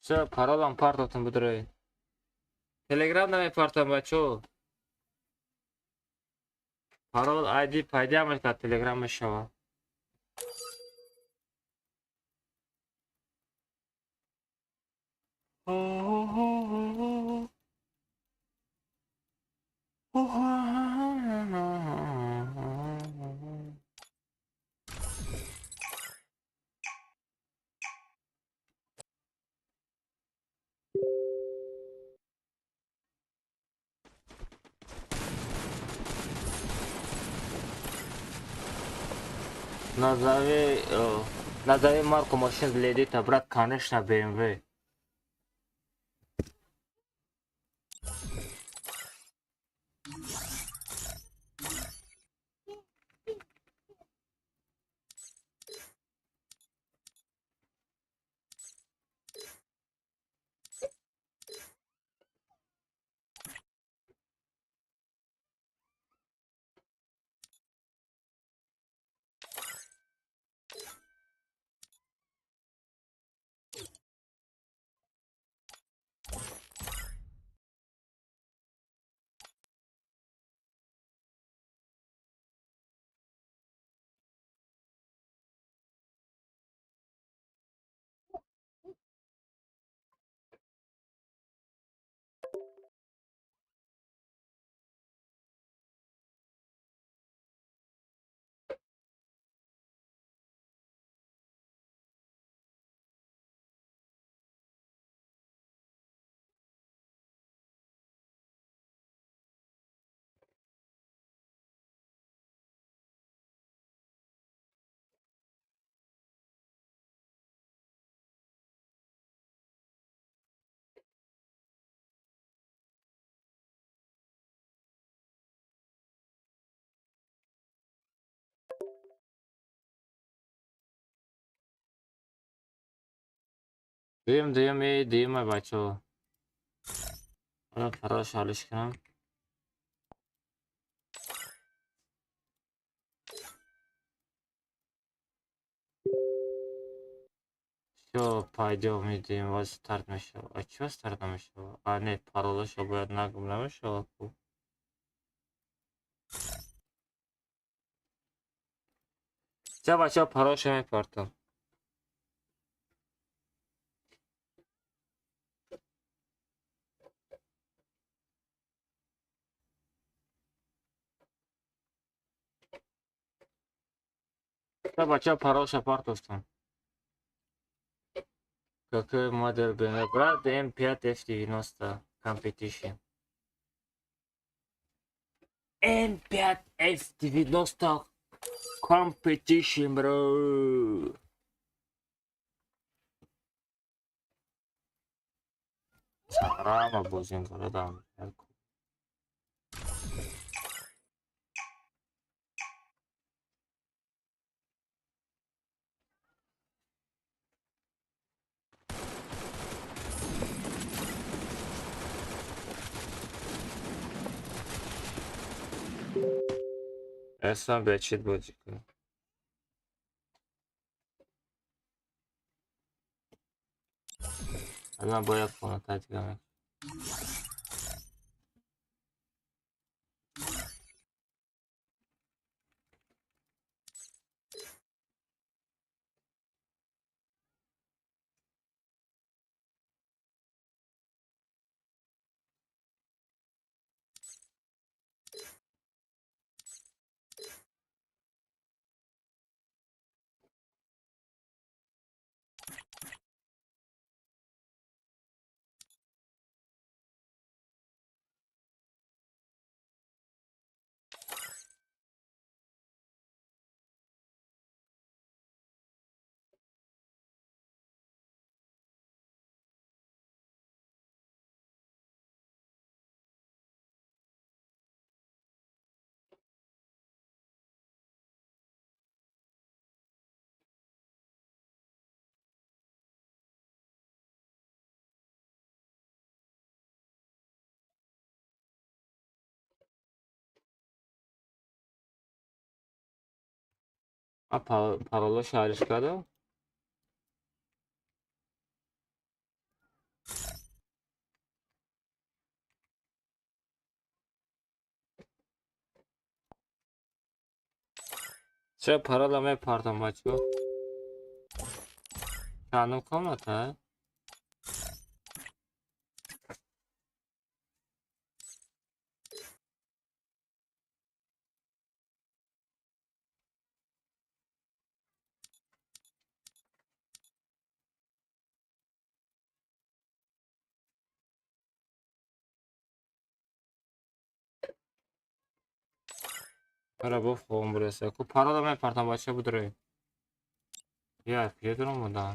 Всё, паролам партотон бидроед. Телеграм намепартам, бачо. Парол айди пайдо мекард, телеграм мешавад. Назови марку машин для эдита, брат, конечно, BMW. Дуюм, дуюми, дуюма, бачо. Ҳоло паролаш ҳалиш кунам. Всё, пайдо медиҳем, боз старт мешавад. А чӣ старт намешавад? А, не, паролашо бояд нагум, намешавад ку. Всё, бачаҳо, паролашо мепартам. Всё, бачаҳо, паролашо партофтам. Какой модель BMW? Брат, M5 F90 Competition. M5 F90 Competition, bro. Сарама бозингара. Эсам бечит бозӣ кунам. Алан бояд хонатаи дига мекунам. А паролашо ҳалиш кардам. Ча парола мепартам бачаҳо? Чандум комната? Ара бо фом буреса. Ку парола мепартам бачаҳо будроед. Я, куҷо дуром будам?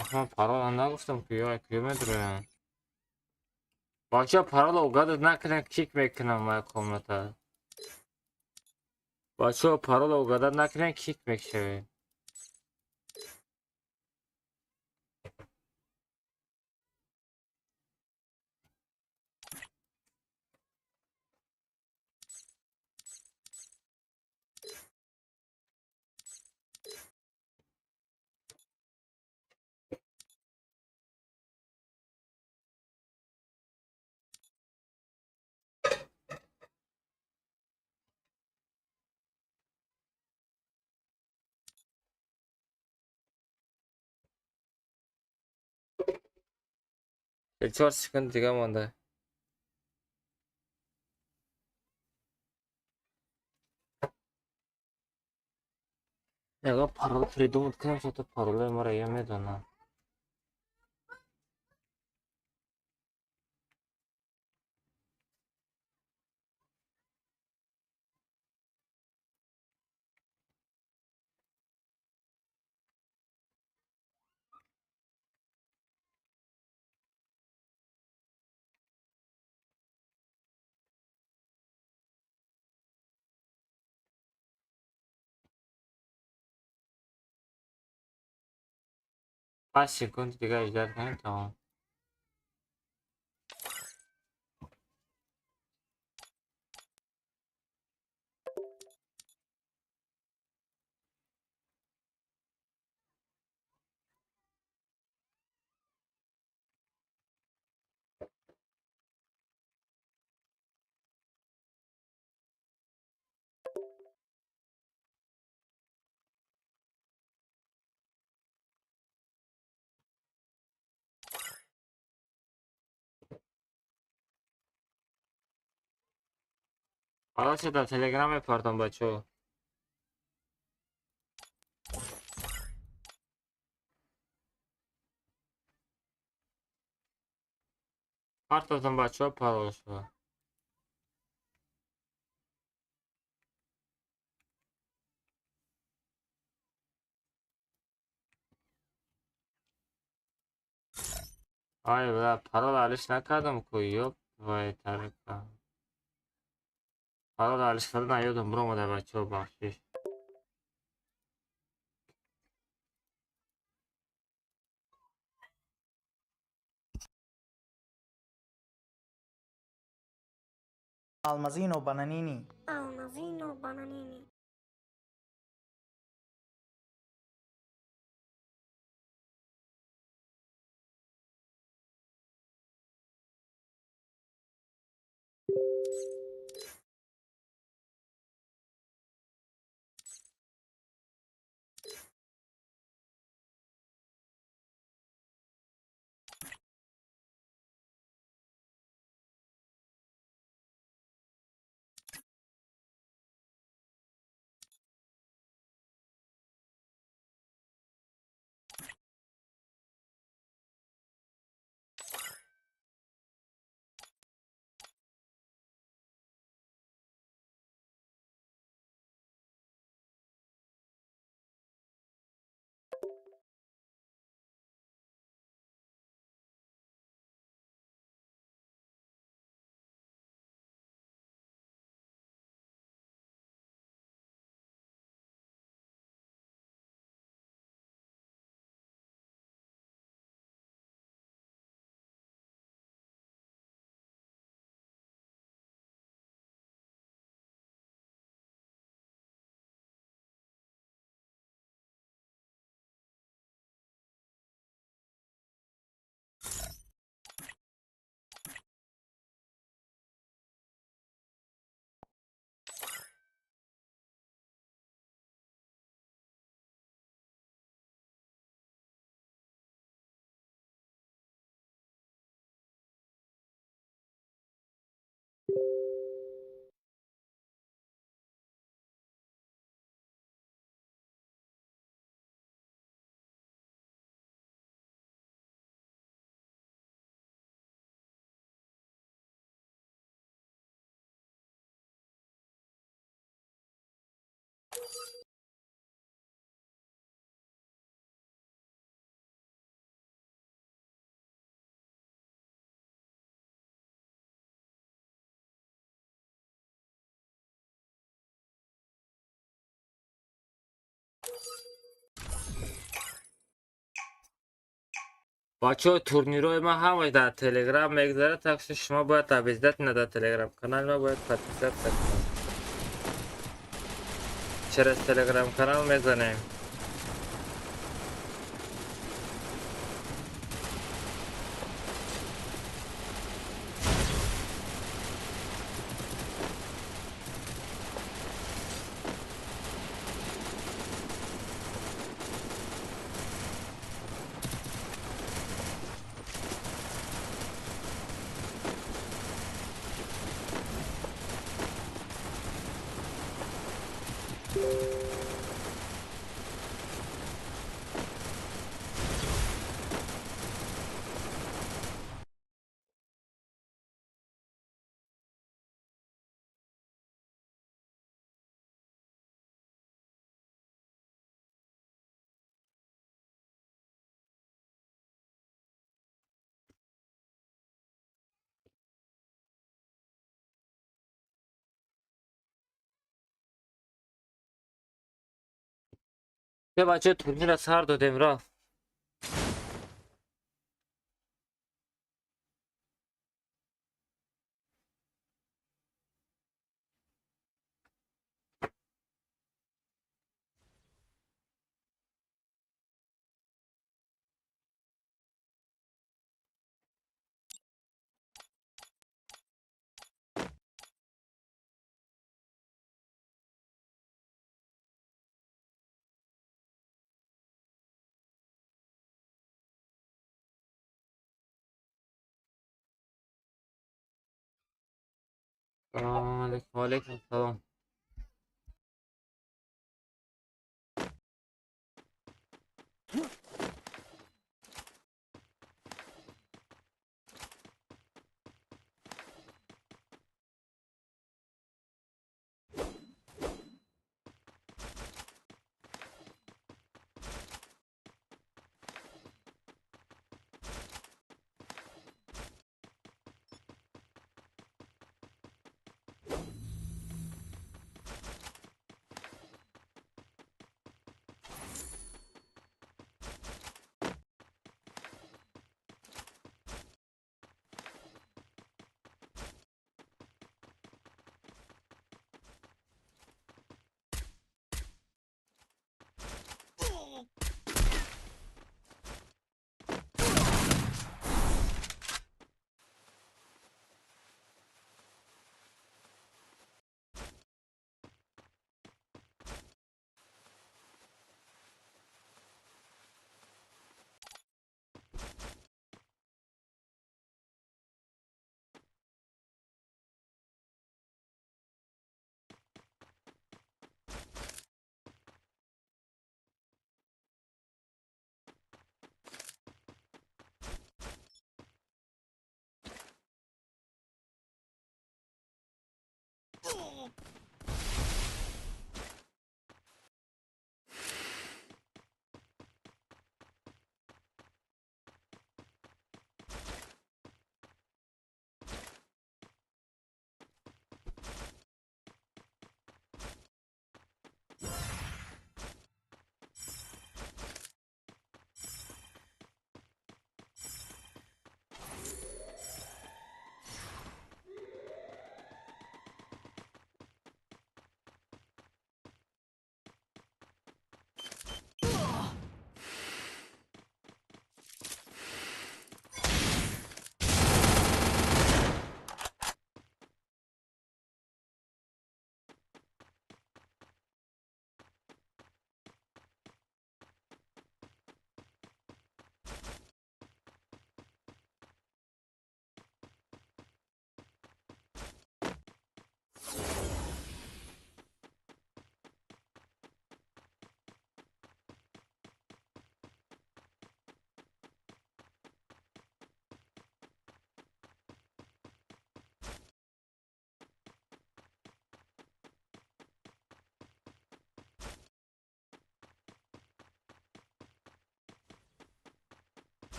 Ах, ман парола нагуфтам ку я куҷо медуроям. Бачаҳо парола угадать накунед, кик мекунам моя комната. Бачаҳо парола угадать накунед, кик мешавед. 4 секунд дига монда. Ягон парол придумать кунам, что-то паролои маро я медонам. 5 секунд дига ждать кунем, тамом. Паролша дар телеграм мепартам бачаҳо. Партотам бачаҳо паролшо. Ай, бля, парол алиш накардам ку, ёб твою тарика. Парол алиш кардан наёдам биромада бачаҳо, бахшиш. Almazino Bananini. Almazino Bananini. Бачаҳо, турнирҳои ман ҳамаш дар Телеграм мегзарад, так что шумо бояд обязательно дар Телеграм канали ман бояд подписаться кунед. Через Телеграм канал мезанем. Бачаҳо, турнирро сар додем, рафт. Салому алейкум. Ва алейкум салом.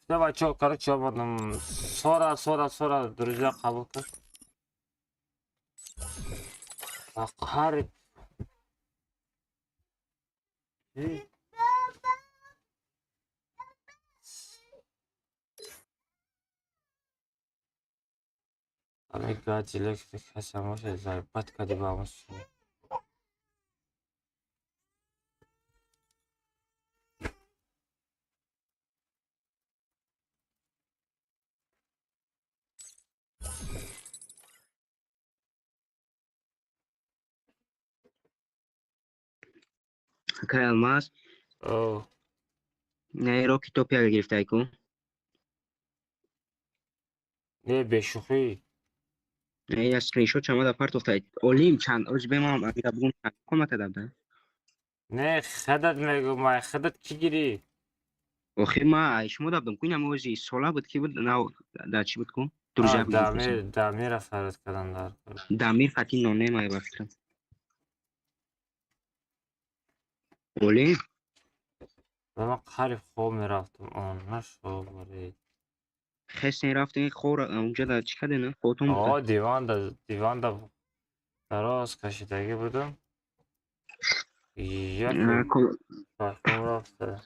Давай, чё, короче, омадам. Сора, сора, сора, друзья, қабул кун. Қариб. Ами гадилек касамоша зарбат кади ба он су. Акай Алмаз. О. Не, роки топия гирифтай ку. Не, бешӯхӣ. Не, я скриншот чама да партофтай. Олим чанд, оз бемам амира бугум чанд комната дабда. Не, хадат мегӯ, май хадат кӣ гирӣ? Охи ма ай шумо дабдам ку инам ози сола буд ки буд на да чӣ буд ку? Друзья буд. Дамир, Дамира фараз кардан дар. Дамир фати ноне май ба фикрам. Олим. Ман қариб хоб мерафтам, он нашобаред. Хес рафтем хор унҷа да чӣ кардем? Хотун. О, диванда, диванда дароз кашидагӣ будам. Як рафта.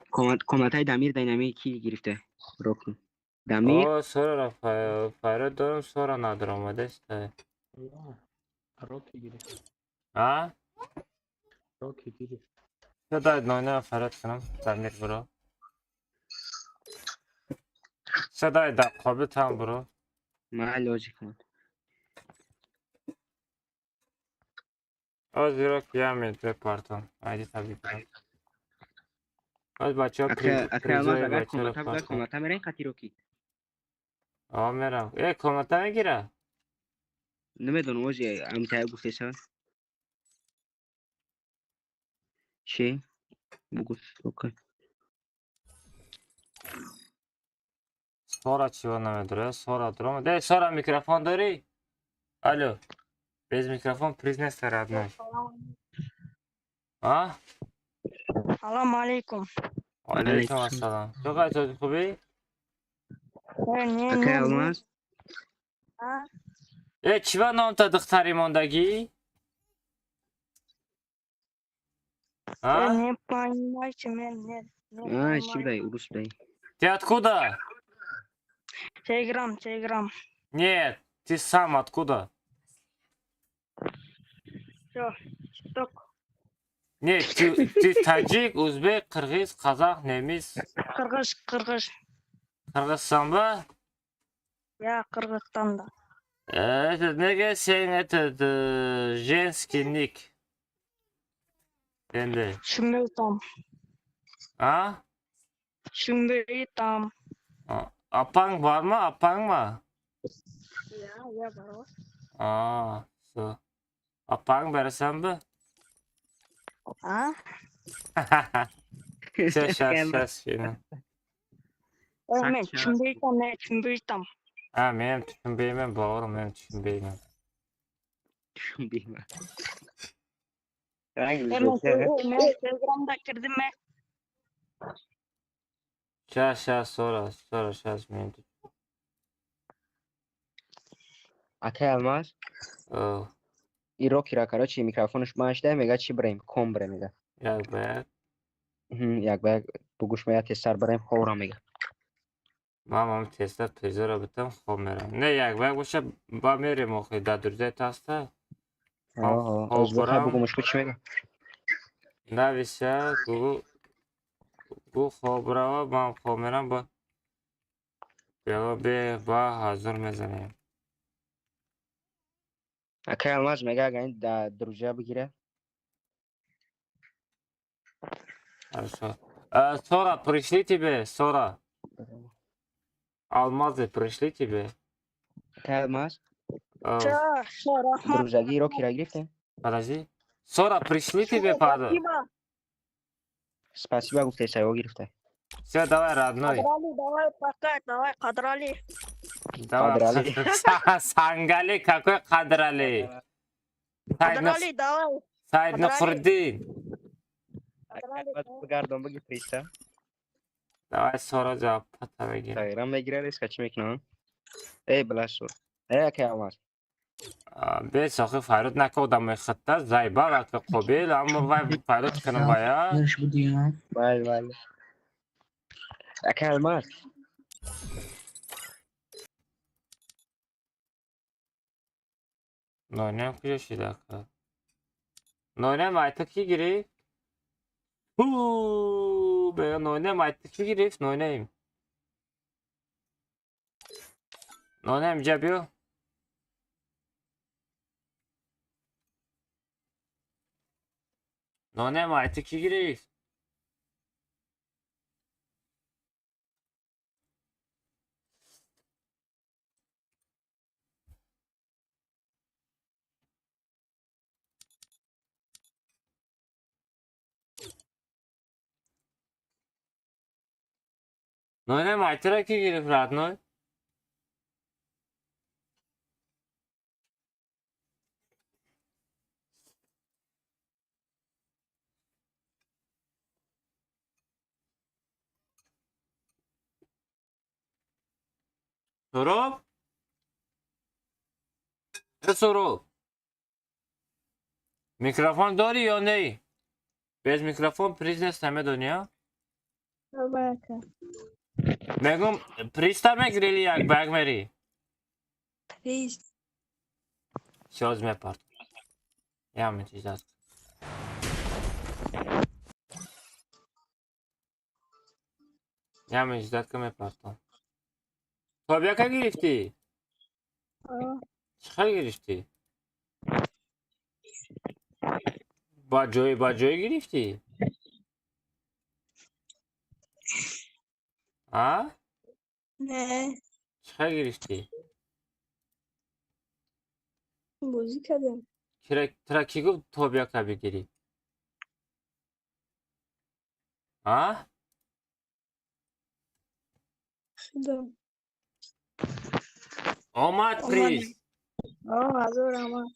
Комнатаи Дамир да инами ки гирифта? Роки. Дамир? О, сора файрод дорам, сора надорам, омадаста. Роки гирифт. А? Роки гирифт. Дай ноина фарад кунам, Дамир буро. Садай да қобил там буро. Майли ози кунад. Оз ро кия мепартам. Айди табик кунам. Оз бачаҳо Акай Алмаз агар комната буда комната мерем қати роки. О, мерам. Э, комната мегира? Намедонам ози амтая гуфтеса. Чӣ? Бугу окей. Сора чиво намедора? Сора дорам. Де, Сора микрофон дорӣ? Алло. Без микрофон приз нест родной. А? Салом алейкум. Алейкум ассалом. Чӣ қайсоди хубӣ? Не, Акай Алмаз. Э, чива номта духтари мондагӣ? А? Не понимаете меня, нет. А, чӣ будай, урус будай. Ты откуда? Телеграм, Телеграм. Нет, ты сам откуда? Всё, тикток. Нет, ты таджик, узбек, қирғиз, қазақ, немис. Қырғыз, қырғыз. Қырғызстан ба? Я Қырғызстанда. Этот, неге сен этот женский ник? Енді. Түшүнбөй атам. А? Түшүнбөй атам. Апаң бармы? Апаң ма? Иә, иә, бар ғой. А, всё. Апаң бересің бе? А? Всё, сейчас, сейчас, Ой, мен түшүнбөй атам, мен түшүнбөй атам. А, мен түшүнбөймүн, бауырым, мен түшүнбөймүн. Түшүнбөймүн. Мен Телеграмда кирдим мен. Сейчас, сейчас, сора, сора, сейчас, минуту. Акай Алмаз. И рокира, короче, микрофонш машда, мега чӣ бирем? Ком бирем мега. Як ба як. Як ба як бугуш мега тезтар бирем, ховра мега. Ман ҳам тезтар призора битам, хоб мерам. Не, як ба як боша, ба мерем охи, дар дурзаи таста. Оз бихай бугумаш ку чӣ мега? Нависа, гугу гу хоб рава, ман хоб мерам, ба бего бе ба ҳазур мезанем. Акай Алмаз мега агар ин да друзья бигира. Хорошо. Сора, пришли тебе, Сора. Алмазы пришли тебе. Акай Алмаз. Всё, всё, рахмат. Друзьяги рокира гирифтем. Подожди. Сора, пришли тебе подарок. Спасибо. Спасибо гуфтеса, его гирифта. Всё, давай, родной. Қадрали, давай, пока, давай, Қадрали. Давай. Қадрали. Сангали, какой Қадрали? Қадрали, давай. Саид Нухриддин. Гардон баги приста. Давай Сора ҷавоб пата бигир. Телеграм мегира резка чӣ мекунам? Эй, бла шуд. Эй, акай Алмаз. Бес охи фарёд нака одамои хатта зайбал ака қобил аммо вай фарёд кунам вая. Бале, бале. Акай Алмаз. Нонем куҷо шид ака? Нонем ай ту кӣ гирифт? Ҳу, бега нонем ай ту кӣ гирифт? Нонем. Нонем инҷа биё. Нонем ай ту кӣ гирифт? Нонем ай тура кӣ гирифт родной? Суроб? Э Суроб? Микрофон дорӣ ё не? Без микрофон приз нест намедонӣ, а? Давай, ака. Мегум призта мегирӣ или як ба як мерӣ? Приз. Сёз мепарт. Ям чизат. Ям чизат ка мепартам. Тобия ка гирифтӣ? Чӣ хел гирифтӣ? Ба ҷои ба ҷой гирифтӣ? А? Не. Чӣ хел гирифтӣ? Бозӣ кардем. Кира тура кӣ гуфт тобияка бигирӣ? А? Худам. Омад приз. Ҳазор раҳмат.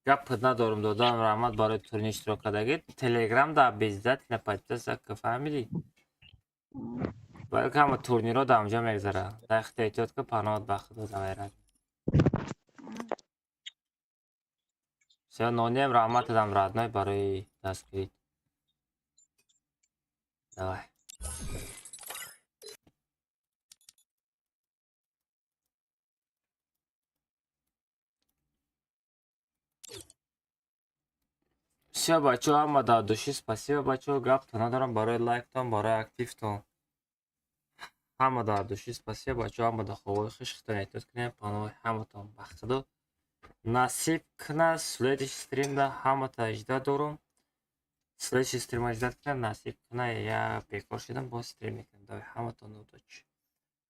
Гап надорум додам раҳмат барои турнир иштирок кардагӣ. Телеграм да обязательно подписаться ка, фаҳмидӣ? Барои ки ҳама турнирҳо дар онҷо мегзарад. Дар ихта эҳтиёт ка, паноҳат ба худо давайрад. Всё, нонем раҳмат дадам родной барои дастгирӣ. Давай. Всё, бачаҳо, ҳама дар души спасибо, бачаҳо, гапто надорам барои лайктон, барои активтон. Ҳама дар души спасибо, бачаҳо, ҳама дар ховои хуш хитон эҳтиёт кунем, паноҳи ҳаматон ба худо. Насиб кунад следующий стримда ҳамата ждать дорум. Следующий стрима ждать кунем, насиб кунад я бекор шудам, боз стрим мекунем. Давай ҳаматон удачи.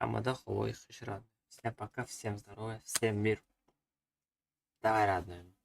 Ҳамада ховои хуш родной. Всем пока, всем здоровья, всем мир. Давай, родной.